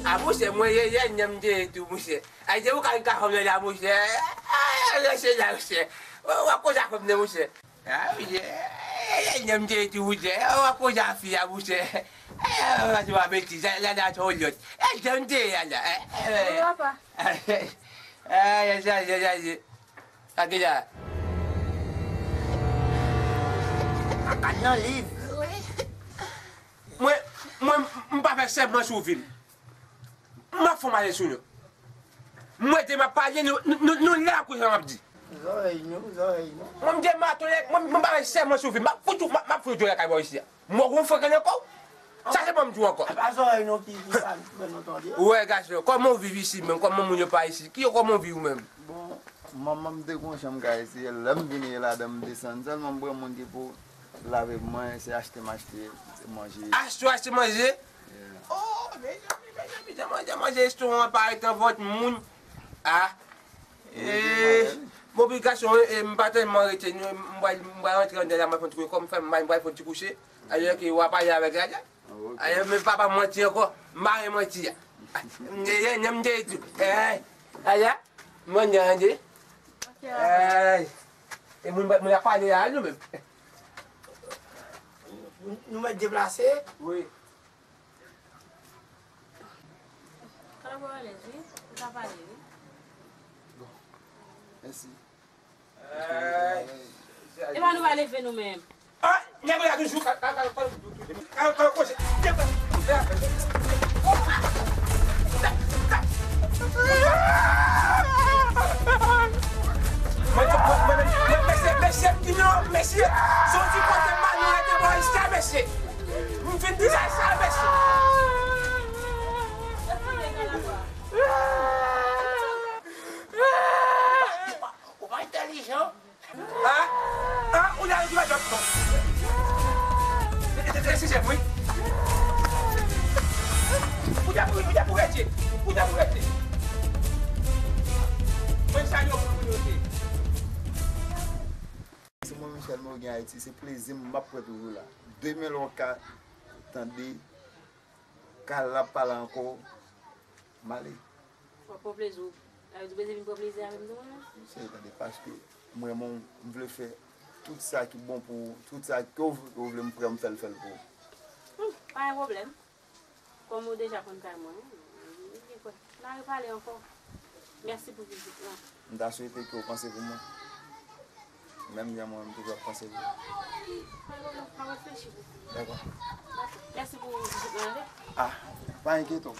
A, monchè, mwen, ye, ye, nyè m te ye tou, monchè. Ay, se ou ka, ka fanm nan la, monchè. Ay, ay, se la, monchè. W, w ap koze ak fanm nan, monchè. A, monchè. Ay, ay, nyè m te ye tou, monchè. W ap koze ak fi a, monchè. Ay, ay, ay, w ap betiz. La, la, la, se yon lòt. Ay, se m te ye la. Ay, ay, ay. Wi, papa. Ay, ay, ay, ay, ay. Sa ki la? Papa nan liv. Mwen, mwen, m pa fè sèman sou vi m. M ap fè yon malè sou nou. Mwen, te m ap pale, nou, nou, nou, nou la, koute sa m ap di. Zòrèy nou, zòrèy nou. Mwen, m te maton, mwen, mwen pa fè sèman sou vi m. M ap fout ou, m ap, m ap fout ou lakay bò isi a. Mwen gon frenk nan kò w. Sa se ban m di w ankò. E pa zòrèy nou ki, ki sa ban nou tande. Ou wè, gason, kòman w viv isi menm? Kòman moun yo pa isit? Ki yo, kòman w viv ou menm? Bon, manman m te gon chanm kay isi, lè m vini ladan m desann, sèlman m pran moun ki pou lave pou mwen, se achte m achte manje. Achte w achte manje? Yeah. Oh, mezanmi, mezanmi, jan manje, jan manje restoran an parèt an vant moun. Ah. Eh, bon, pi gason, eh, m pa tèlman rete, nou, m pral, m pral rantre anndan la, m pral fè yon ti kouche, kòm fè m mal, m pral fè yon ti kouche. Alò ke w a pale avèk la, la. Ah, ok. Alò, men papa manti ankò, m pa renmen manti a. M te, m te di, eh, ala, m anndan, tande. Ok, eh, e moun, moun ap pale la, nou menm. Nou mèt deplase? Wi. Kalabwa alèz, wi. Ou ka pale, wi. Bon. Mèsi. Epa nou pa leve nou menm. Ah, nèg la toujou ka, ka, ka, ka, ka, ka, ka, koze. Mwen, mwen, mwen, mwen, mesye, mesye, m di non, mesye. Se yon ti kote m pa nou rete bò isi a, mesye. M fin di sa, sa, mesye. Ou pa entèlijan. Ah, ah, ou la, ou la, Chèf, wi. Ou ta pou, ou ta pou rete. Ou ta pou rete. Mwen sa yo pou nou rete. Se mwen Michel Morgan Ayiti, se plezi m m ap pran toujou la. Demen lè w ka tande Kal ap pale ankò, m ale. W ap pran plezi w. Sa vle di w bezwen vin pran plezi avè m tou mwen menm? Se tande, paske m renmen w, m vle fè tout sa ki bon pou ou, tout sa ke w vle, w vle m prè m fè l, fè l pou ou. Hmm, pa gen pwoblèm. Kòm ou deja konn kay mwen, wi. N a repale ankò. Mèsi pou vizit lan. M ta swete ke w panse pou mwen. Menm jan mwen, m toujou ap panse pou ou. Pa gen pwoblèm, m ap reflechi pou ou. Dakò. Dakò. Mèsi pou vizit lan, wi. Ah, pa enkyete w.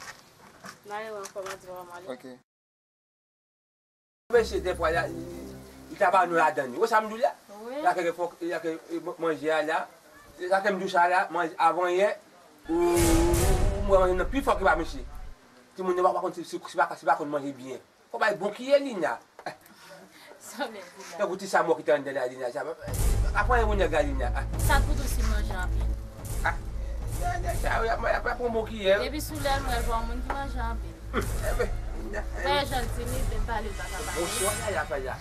N a rewè ankò, m a di papa m ale. Ok. Mesye, dèfwa, li, li ta ba nou ladan li. Ou sa m di w la? Wi. La ke fòk, la ke, e, manje a la. La ke m di w sa la, manje avan yè. Ou, ou, ou mwen manje nan pi fò ke pa mesye. Timoun yo pa, pa konn si, si, si pa, si pa konn manje byen. Fò bay bon kiyè, Lina. Sa w vle di la? Tankou ti sa mò ki te anndan la, Lina. Sa, pa pran yon nèg la, Lina. Sa t pou tou si manje anpil. Ah, nèg sa, y ap, y ap, y ap pran bon kiyè. Depi sou lè l mwen, l pa yon moun ki manje anpil. Ebyen, Lina. Fè jan l timid, lè m pale, l pa ka pale. Bonswa, Yaya, Faya.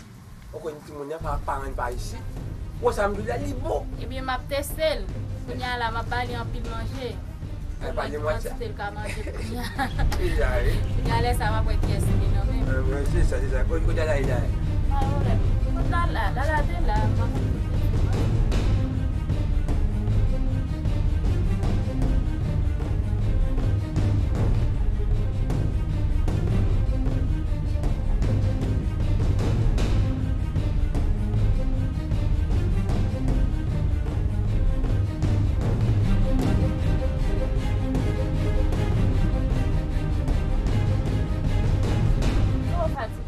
Ou konn timoun nan pa, pa rann pa isit. Ou sa m di w la, li bon. Ebyen, m ap teste l. Kounye a la, m ap ba li anpil manje. Pou l wè ki kantite l ka manje kounye a. Deja, wi. Kounye a, lè sa a, m ap wè kiyès ki gen nan men m. Ah, mwen, se sa, se sa. Kote, kote l ale la? Pa gen pwoblèm. Kot l al la? L al atè la. M ap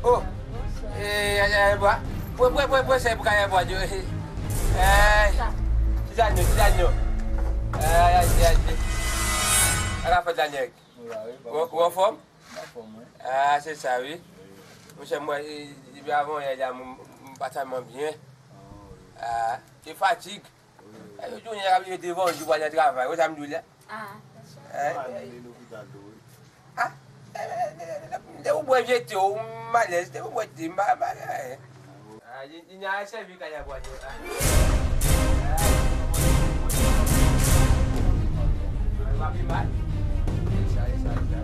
Oh, eh, eh, eh, bwa. Pwe, pwe, pwe, pwe, se pou kay bwa, yo. Eh, ti zanyo, ti zanyo. Eh, eh, eh, eh. Ala fèt la, nèg. Ou la, wi, ou, ou anfòm? M anfòm, wi. Ah, se sa, wi. Wi. Monchè, mwen, e, depi avan yè la, m, m pa tèlman byen. Ah, wi. Ah, se fatig. Wi, wi. E, jounen ap rive devan, jou pa nan travay. Wè sa m di w la? Ah, se sa. Eh, m ale lopital tou, wi. Ah, eh, eh, eh, eh, depi w bwè jete w, m alèz. Depi w bwè te, m pa, m pa gen anyen. Ah, li, li nan sèvi kay la bwè dlo. Ah. Ah, pa pi mal. E sa, e sa, e sa.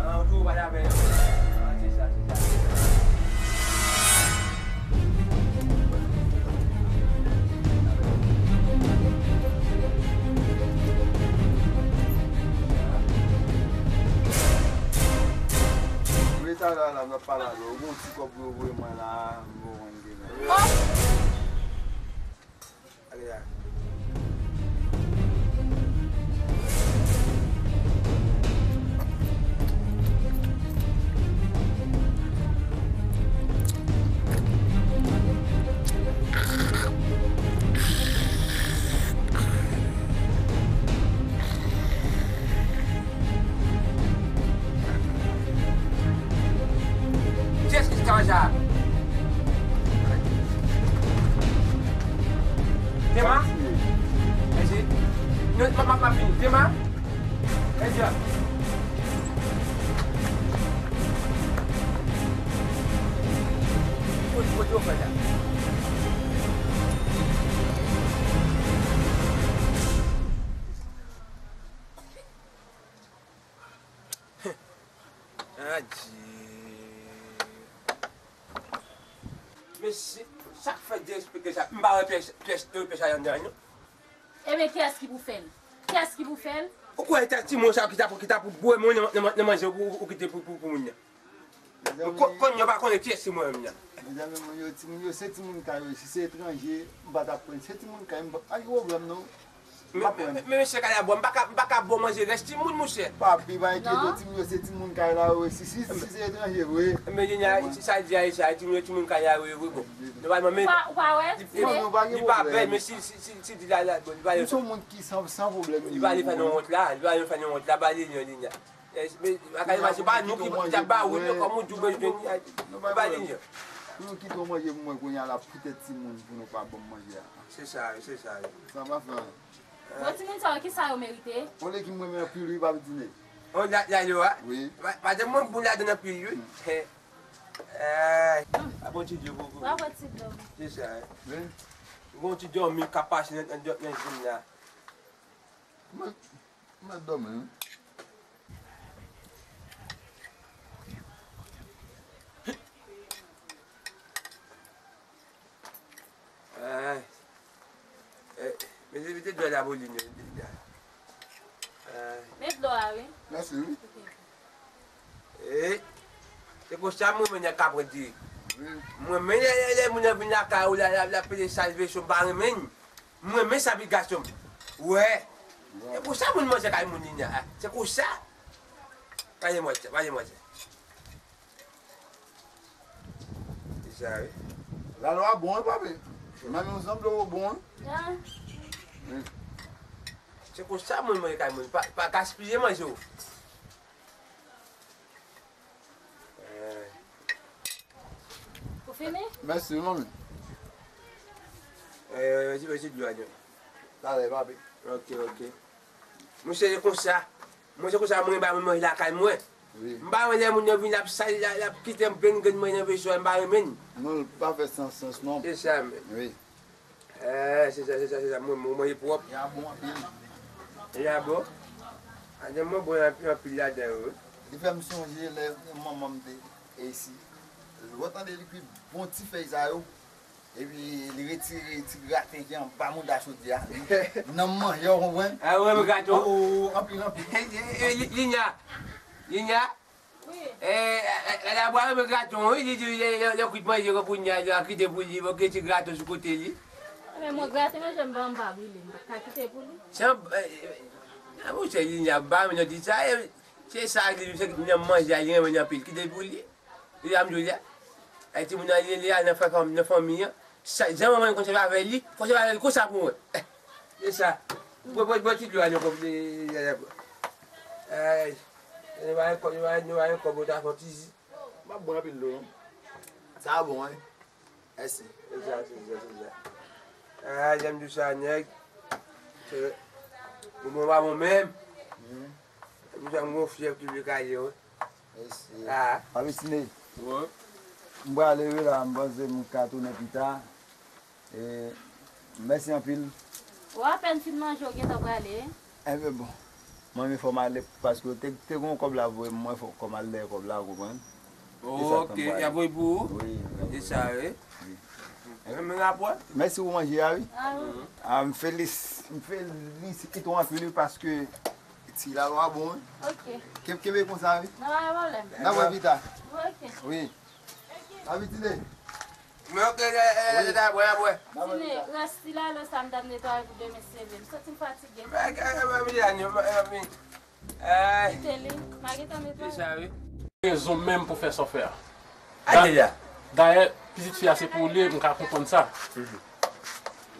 Ah, ou tou pale avè yo. Ah, se sa, se sa, se sa. Rete la, la, m ap pale avè w. Ou gon ti kòb pou yo voye mwen la, m gon mwen gen la. Oh! Ale la. Kiyès ki te kay sa? Dema? Mèsi. Non, m ap, m ap, m ap vini. Dema? Mèsi. Kote, kote yo fè la? Adye. Men si, sa k fè derespekte sa, m pa wè pyès, pyès, pyès sa anndan non. Ebyen, kiyès ki pou fè l? Kiyès ki pou fè l? Ou kwè e timoun sa ki ta pou, ki ta pou bwè mwen nan, nan, nan manje ou, ou, ou kite pou, pou, pou moun nan? Mezanmi. Kon, konn yo pa konnen kiyès se mwen menm nan. Mezanmi, moun yo, timoun yo, se timoun kay yo, si se etranje, m pa t ap pran, se timoun kay, m pa, pa gen pwoblèm non. Men, men, men, men, mesye Kalabwa, m pa ka, m pa ka bon manje rès timoun, monchè. Papi, pa enkyete w, timoun yo se timoun kay la yo, si, si, si se etranje vre. Men, Jenya, sa l di a, e sa, timoun yo, timoun kay la yo, vre, bon. Nòmalman, men, ou pa, ou pa wè, li, li, li pa bèl, men si, si, si, si, di la, la, bon, li pa. M se yon moun ki san, san pwoblèm. Li pa ale fè nou wont la, li pa ale fè nou wont la, ba li, li, li, li. Eh, men, akay manje pa nou ki, ki ap ba ou, men kòm ou di w bezwen, li ba li. Pou nou kite w manje pou mwen kounye a la, poutèt timoun, pou nou pa ban m manje a. Se sa, wi, se sa, wi. Sa pa fè anyen. Bon, timoun sa yo, ki sa yo merite? Yon legim mwen renmen anpil, wi, pa pitine. Oh, la, la, yo, a? Wi. Pa, pa de mwen bon ladan anpil, wi. He. Eh, a bon ti dlo pou, pou. W ap wè ti dlo. Se sa, eh. Wi. Bon ti dòmi k ap pase nan, nan, nan jim la. Mwen, mwen dòmi, wi. Ay. Eh, mete, mete dlo la pou li, men. Ay. Met dlo a, wi. Mèsi, wi. Ok. Eh, se konsa mwen menm nèg ka pran diri. Wi. Mwen menm lè, lè, lè moun nan vin lakay ou la, la, la pede salvation, m pa renmen. Mwen menm sa pi gason. Wè. Wè. Se konsa moun manje kay moun li a. Se konsa. Pale mwen, pale mwen. Se sa, wi. Lalwa bon, wi, papi. Menm yon zanm dlo bon, wi. Ah. Wi. Se konsa moun manje kay moun. Pa, pa gaspiye manje w. Eh. Ou fini? Mèsi, manmi. Eh, mèsi, mèsi, dlo a, non. Talè, papi. Ok, ok. Mwen se konsa. Mwen se konsa, mwen ba mwen manje lakay mwen. Wi. M pa renmen lè moun nan vin, l ap sal, l ap, l ap kite m grenn, grenn manje nan veso, m pa renmen. Non, l pa fè sans, sans, non. Se sa menm. Wi. Eh, se sa, se sa, se sa. Mwen, mwen, mwen manje pwòp. Li a bon anpil. Li a bon? A, gen mwen bon anpil, anpil ladan yo, wi. Li fè m sonje lè manman m te isi. Lè w tande li kwit bon ti fèy sa yo, epi li retire ti graten ki anba mouda chodyè a. Li, nan manje, w konprann? A, ou renmen graten? O, o, o, anpil, anpil. Li, li, Linya. Linya. Wi. Eh, eh, eh, la bwa renmen graton, wi, li di, lè, lè, lè kwit manje, kon kounye a, li a kite pou li, bon, gen ti graton sou kote li. Men mwen graten manje m pa, m pa brile, m pa ka kite pou li. Se yon, eh, eh, ah, monchè, li, li a ba, men nou di sa, eh, se sa, li, se nan manje a, li renmen anpil, kite pou li. Li a m di w la. Ay, timoun nan, li, li al nan fè fanm, nan fanmi an. Sa, jan manman l konn sèvi avè li, fò sèvi avè li konsa pou mwen. Eh, se sa. Bwè, bwè, bwè ti dlo a, nou konn, eh, eh, eh, bwè. Ay, nou pa gen kòb, nou pa gen, nou pa gen kòb, nou ta fè yon ti ji. M ap bwè anpil dlo, non. Sa bon, wi. Mèsi. Se sa, se sa, se sa. Ah, jan m di w sa, nèg. Se, pou mwen, pa bon menm. Mhm. Jan m di w sa, m gon fyèv ki vle kaze, wi. Mèsi. Ah. Papi Tine. Wi. M prale, wi, la, m panse m ka tounen pita. E, mèsi anpil. Ou apèn fin manje, ou gentan prale? Enben bon. Mwen menm fò m ale, paske te, te gon kòb la voye m, mwen fò, fò m al dèyè kòb la, ou konprann? E sa k fè m prale. Ok, y ap voye pou ou? Wi, y ap voye. E sa, wi. Wi. Enben, men rapò. Mèsi pou manje a, wi. A, wi. A, m felis-, m felisite w anpil, wi, paske ti lalwa bon, wi. Ok. Ken-, kenbe konsa, wi. Nan, pa gen pwoblèm. N ap wè pita. Ok. Wi. Abitine. Men ok, eh, eh, eh, apre, apre. Tine, rès ti lalo sa m t ap netwaye pou demen se leve m. Santi m fatige. Kite li, m a gentan netwaye. Rezon menm pou fè sa w fè a. Dayè, pitit fi a se pou ou li ye, m ka konprann sa.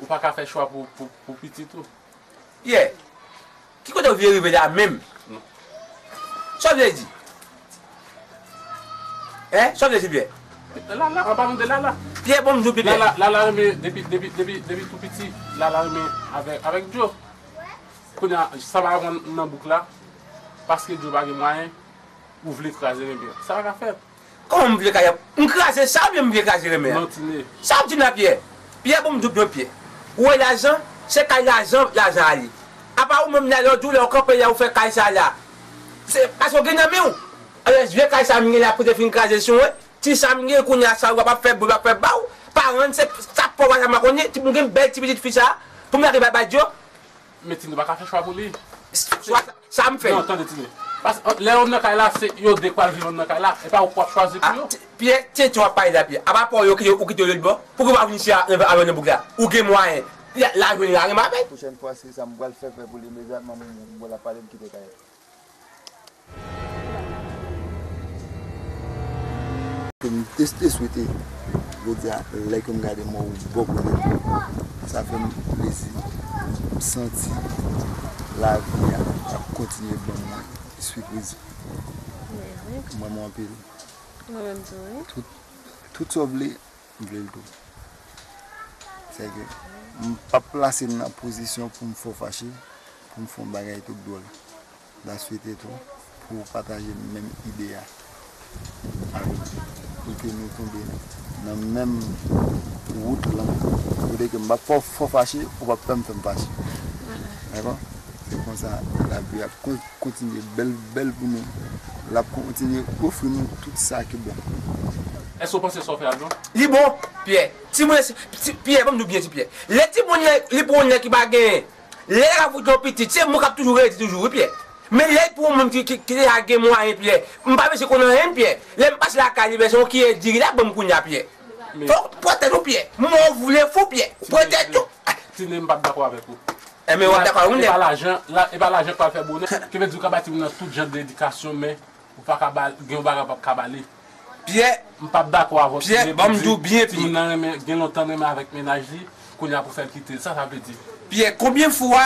Ou pa ka fè chwa pou, pou, pou pitit ou. Pyè, ki kote w vle rive la menm? Sa w vle di? Hein? Sa w vle di, Pyè? Lala, an palan de Lala. Pyè, bon, m di w, Pyè. Lala, Lala renmen depi, depi, depi, depi tou piti. Lala renmen avèk, avèk Djo. Kounye a, sa pa rann nan bouk la, paske Djo pa gen mwayen, ou vle kraze renmen an. Sa pa ka fèt. Kòman m vle kraze? M kraze sa oubyen m vle kraze renmen an? Non, Tine. Sa w ap di m la, Pyè? Pyè, bon, m di w byen, Pyè. Ou wè lajan, se kay lajan, lajan ale. Apa ou menm la, lè w di w lè w kanpe la, ou fè kay sa la. Se paske w gen nan men w. Alò, vye kay sa m gen la, pou te fin kraze sou mwen. Ti sa m gen kounye a, sa w ap fè, w ap fè ba w. Pa rann, se sa pa w pa janm konnen. Ti, m gen bèl ti pitit fi sa, pou m lage bay, bay Djo. Men Tine, ou pa ka fè chwa pou li. Chwa sa m fè. Non, tande, Tine. Paske, lè yo nan kay la, se yo de k pral viv nan kay la. E pa ou k ap chwazi pou yo. Pyè, tenten w ap pale la, Pyè. Apa pa w yo kite, ou kite yo lòtbò? Poukisa w pa vin isit a, a, a, nan bouk la? Ou gen mwayen. L a jwenn la, renmen avè l. Pwochèn fwa, se sa m pral fè, fè pou li imedyateman, m, m, m wè l ap pale, m kite kay la. Ke m te, te swete, jodi a, lè ke m gade mò ou bò kote m, sa fè m plezi. M santi lavi a ap kontinye ban mwen sipriz. Mwen, mwen anpil. Mwen menm tou, wi. Tout, tout sa w vle, m vle l tou. Sèke, M p ap plase m nan pozisyon pou m fè w fache, pou m fè yon bagay tout dwòl. M ta swete tou pou w pataje menm ide a avè m, pou ke nou tonbe nan menm wout lan, kote ke m p ap fè w, fè w fache, ou p ap fè m, fè m fache. Dakò? Se konsa lavi a ap kon-, kontinye bèl, bèl pou nou. L ap kontinye ofri nou tout sa ki bon. Èske w panse sa w fè a bon? Li bon, Pyè. Timoun, ti, Pyè, ban m di w byen di Pyè. Lè timoun nan, li pran yon nèg ki pa genyen, lè l ap vout yon pitit, se mwen k ap toujou redi toujou, wi, Pyè. Men lè l pran yon moun ki, ki, ki deja gen mwayen, Pyè, m pa bezwen konn anyen, Pyè. Lè m pase lakay li, bezwen yon kiyè diri, l ap ban m kounye a, Pyè. Men fò w pran tèt ou, Pyè. Mò w vle fou, Pyè. Pran tèt ou. Tine, m p ap dakò avèk ou. Enben, w ap dakò avèk mwen. E pa lajan, la, e pa lajan k pral fè bonè. Ki vle di w ka ba timoun nan tout jan de edikasyon, men ou pa ka ba, gen yon bagay w p ap ka ba li. Pyè, m p ap dakò avè w. Pyè, ban m di w byen, Pyè. Timoun nan renmen, gen lontan renmen avèk mennaj li, kounye a pou fè l kite l. Sa sa vle di? Pyè, konbyen fwa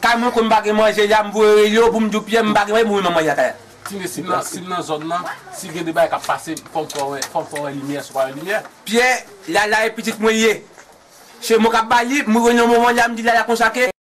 kay mwen konn pa gen manje la, m voye rele w pou m di w, Pyè, m pa gen manje, m voye manman lakay la. Tine, si m nan, si m nan zòn nan, si gen de bagay k ap pase, fò m fè w wè, fò m fè w wè limyè, si w pa wè limyè. Pyè, Lala e pitit mwen li ye. Se mwen k ap ba li, mwen jwenn yon moman la, m di Lala konsa ke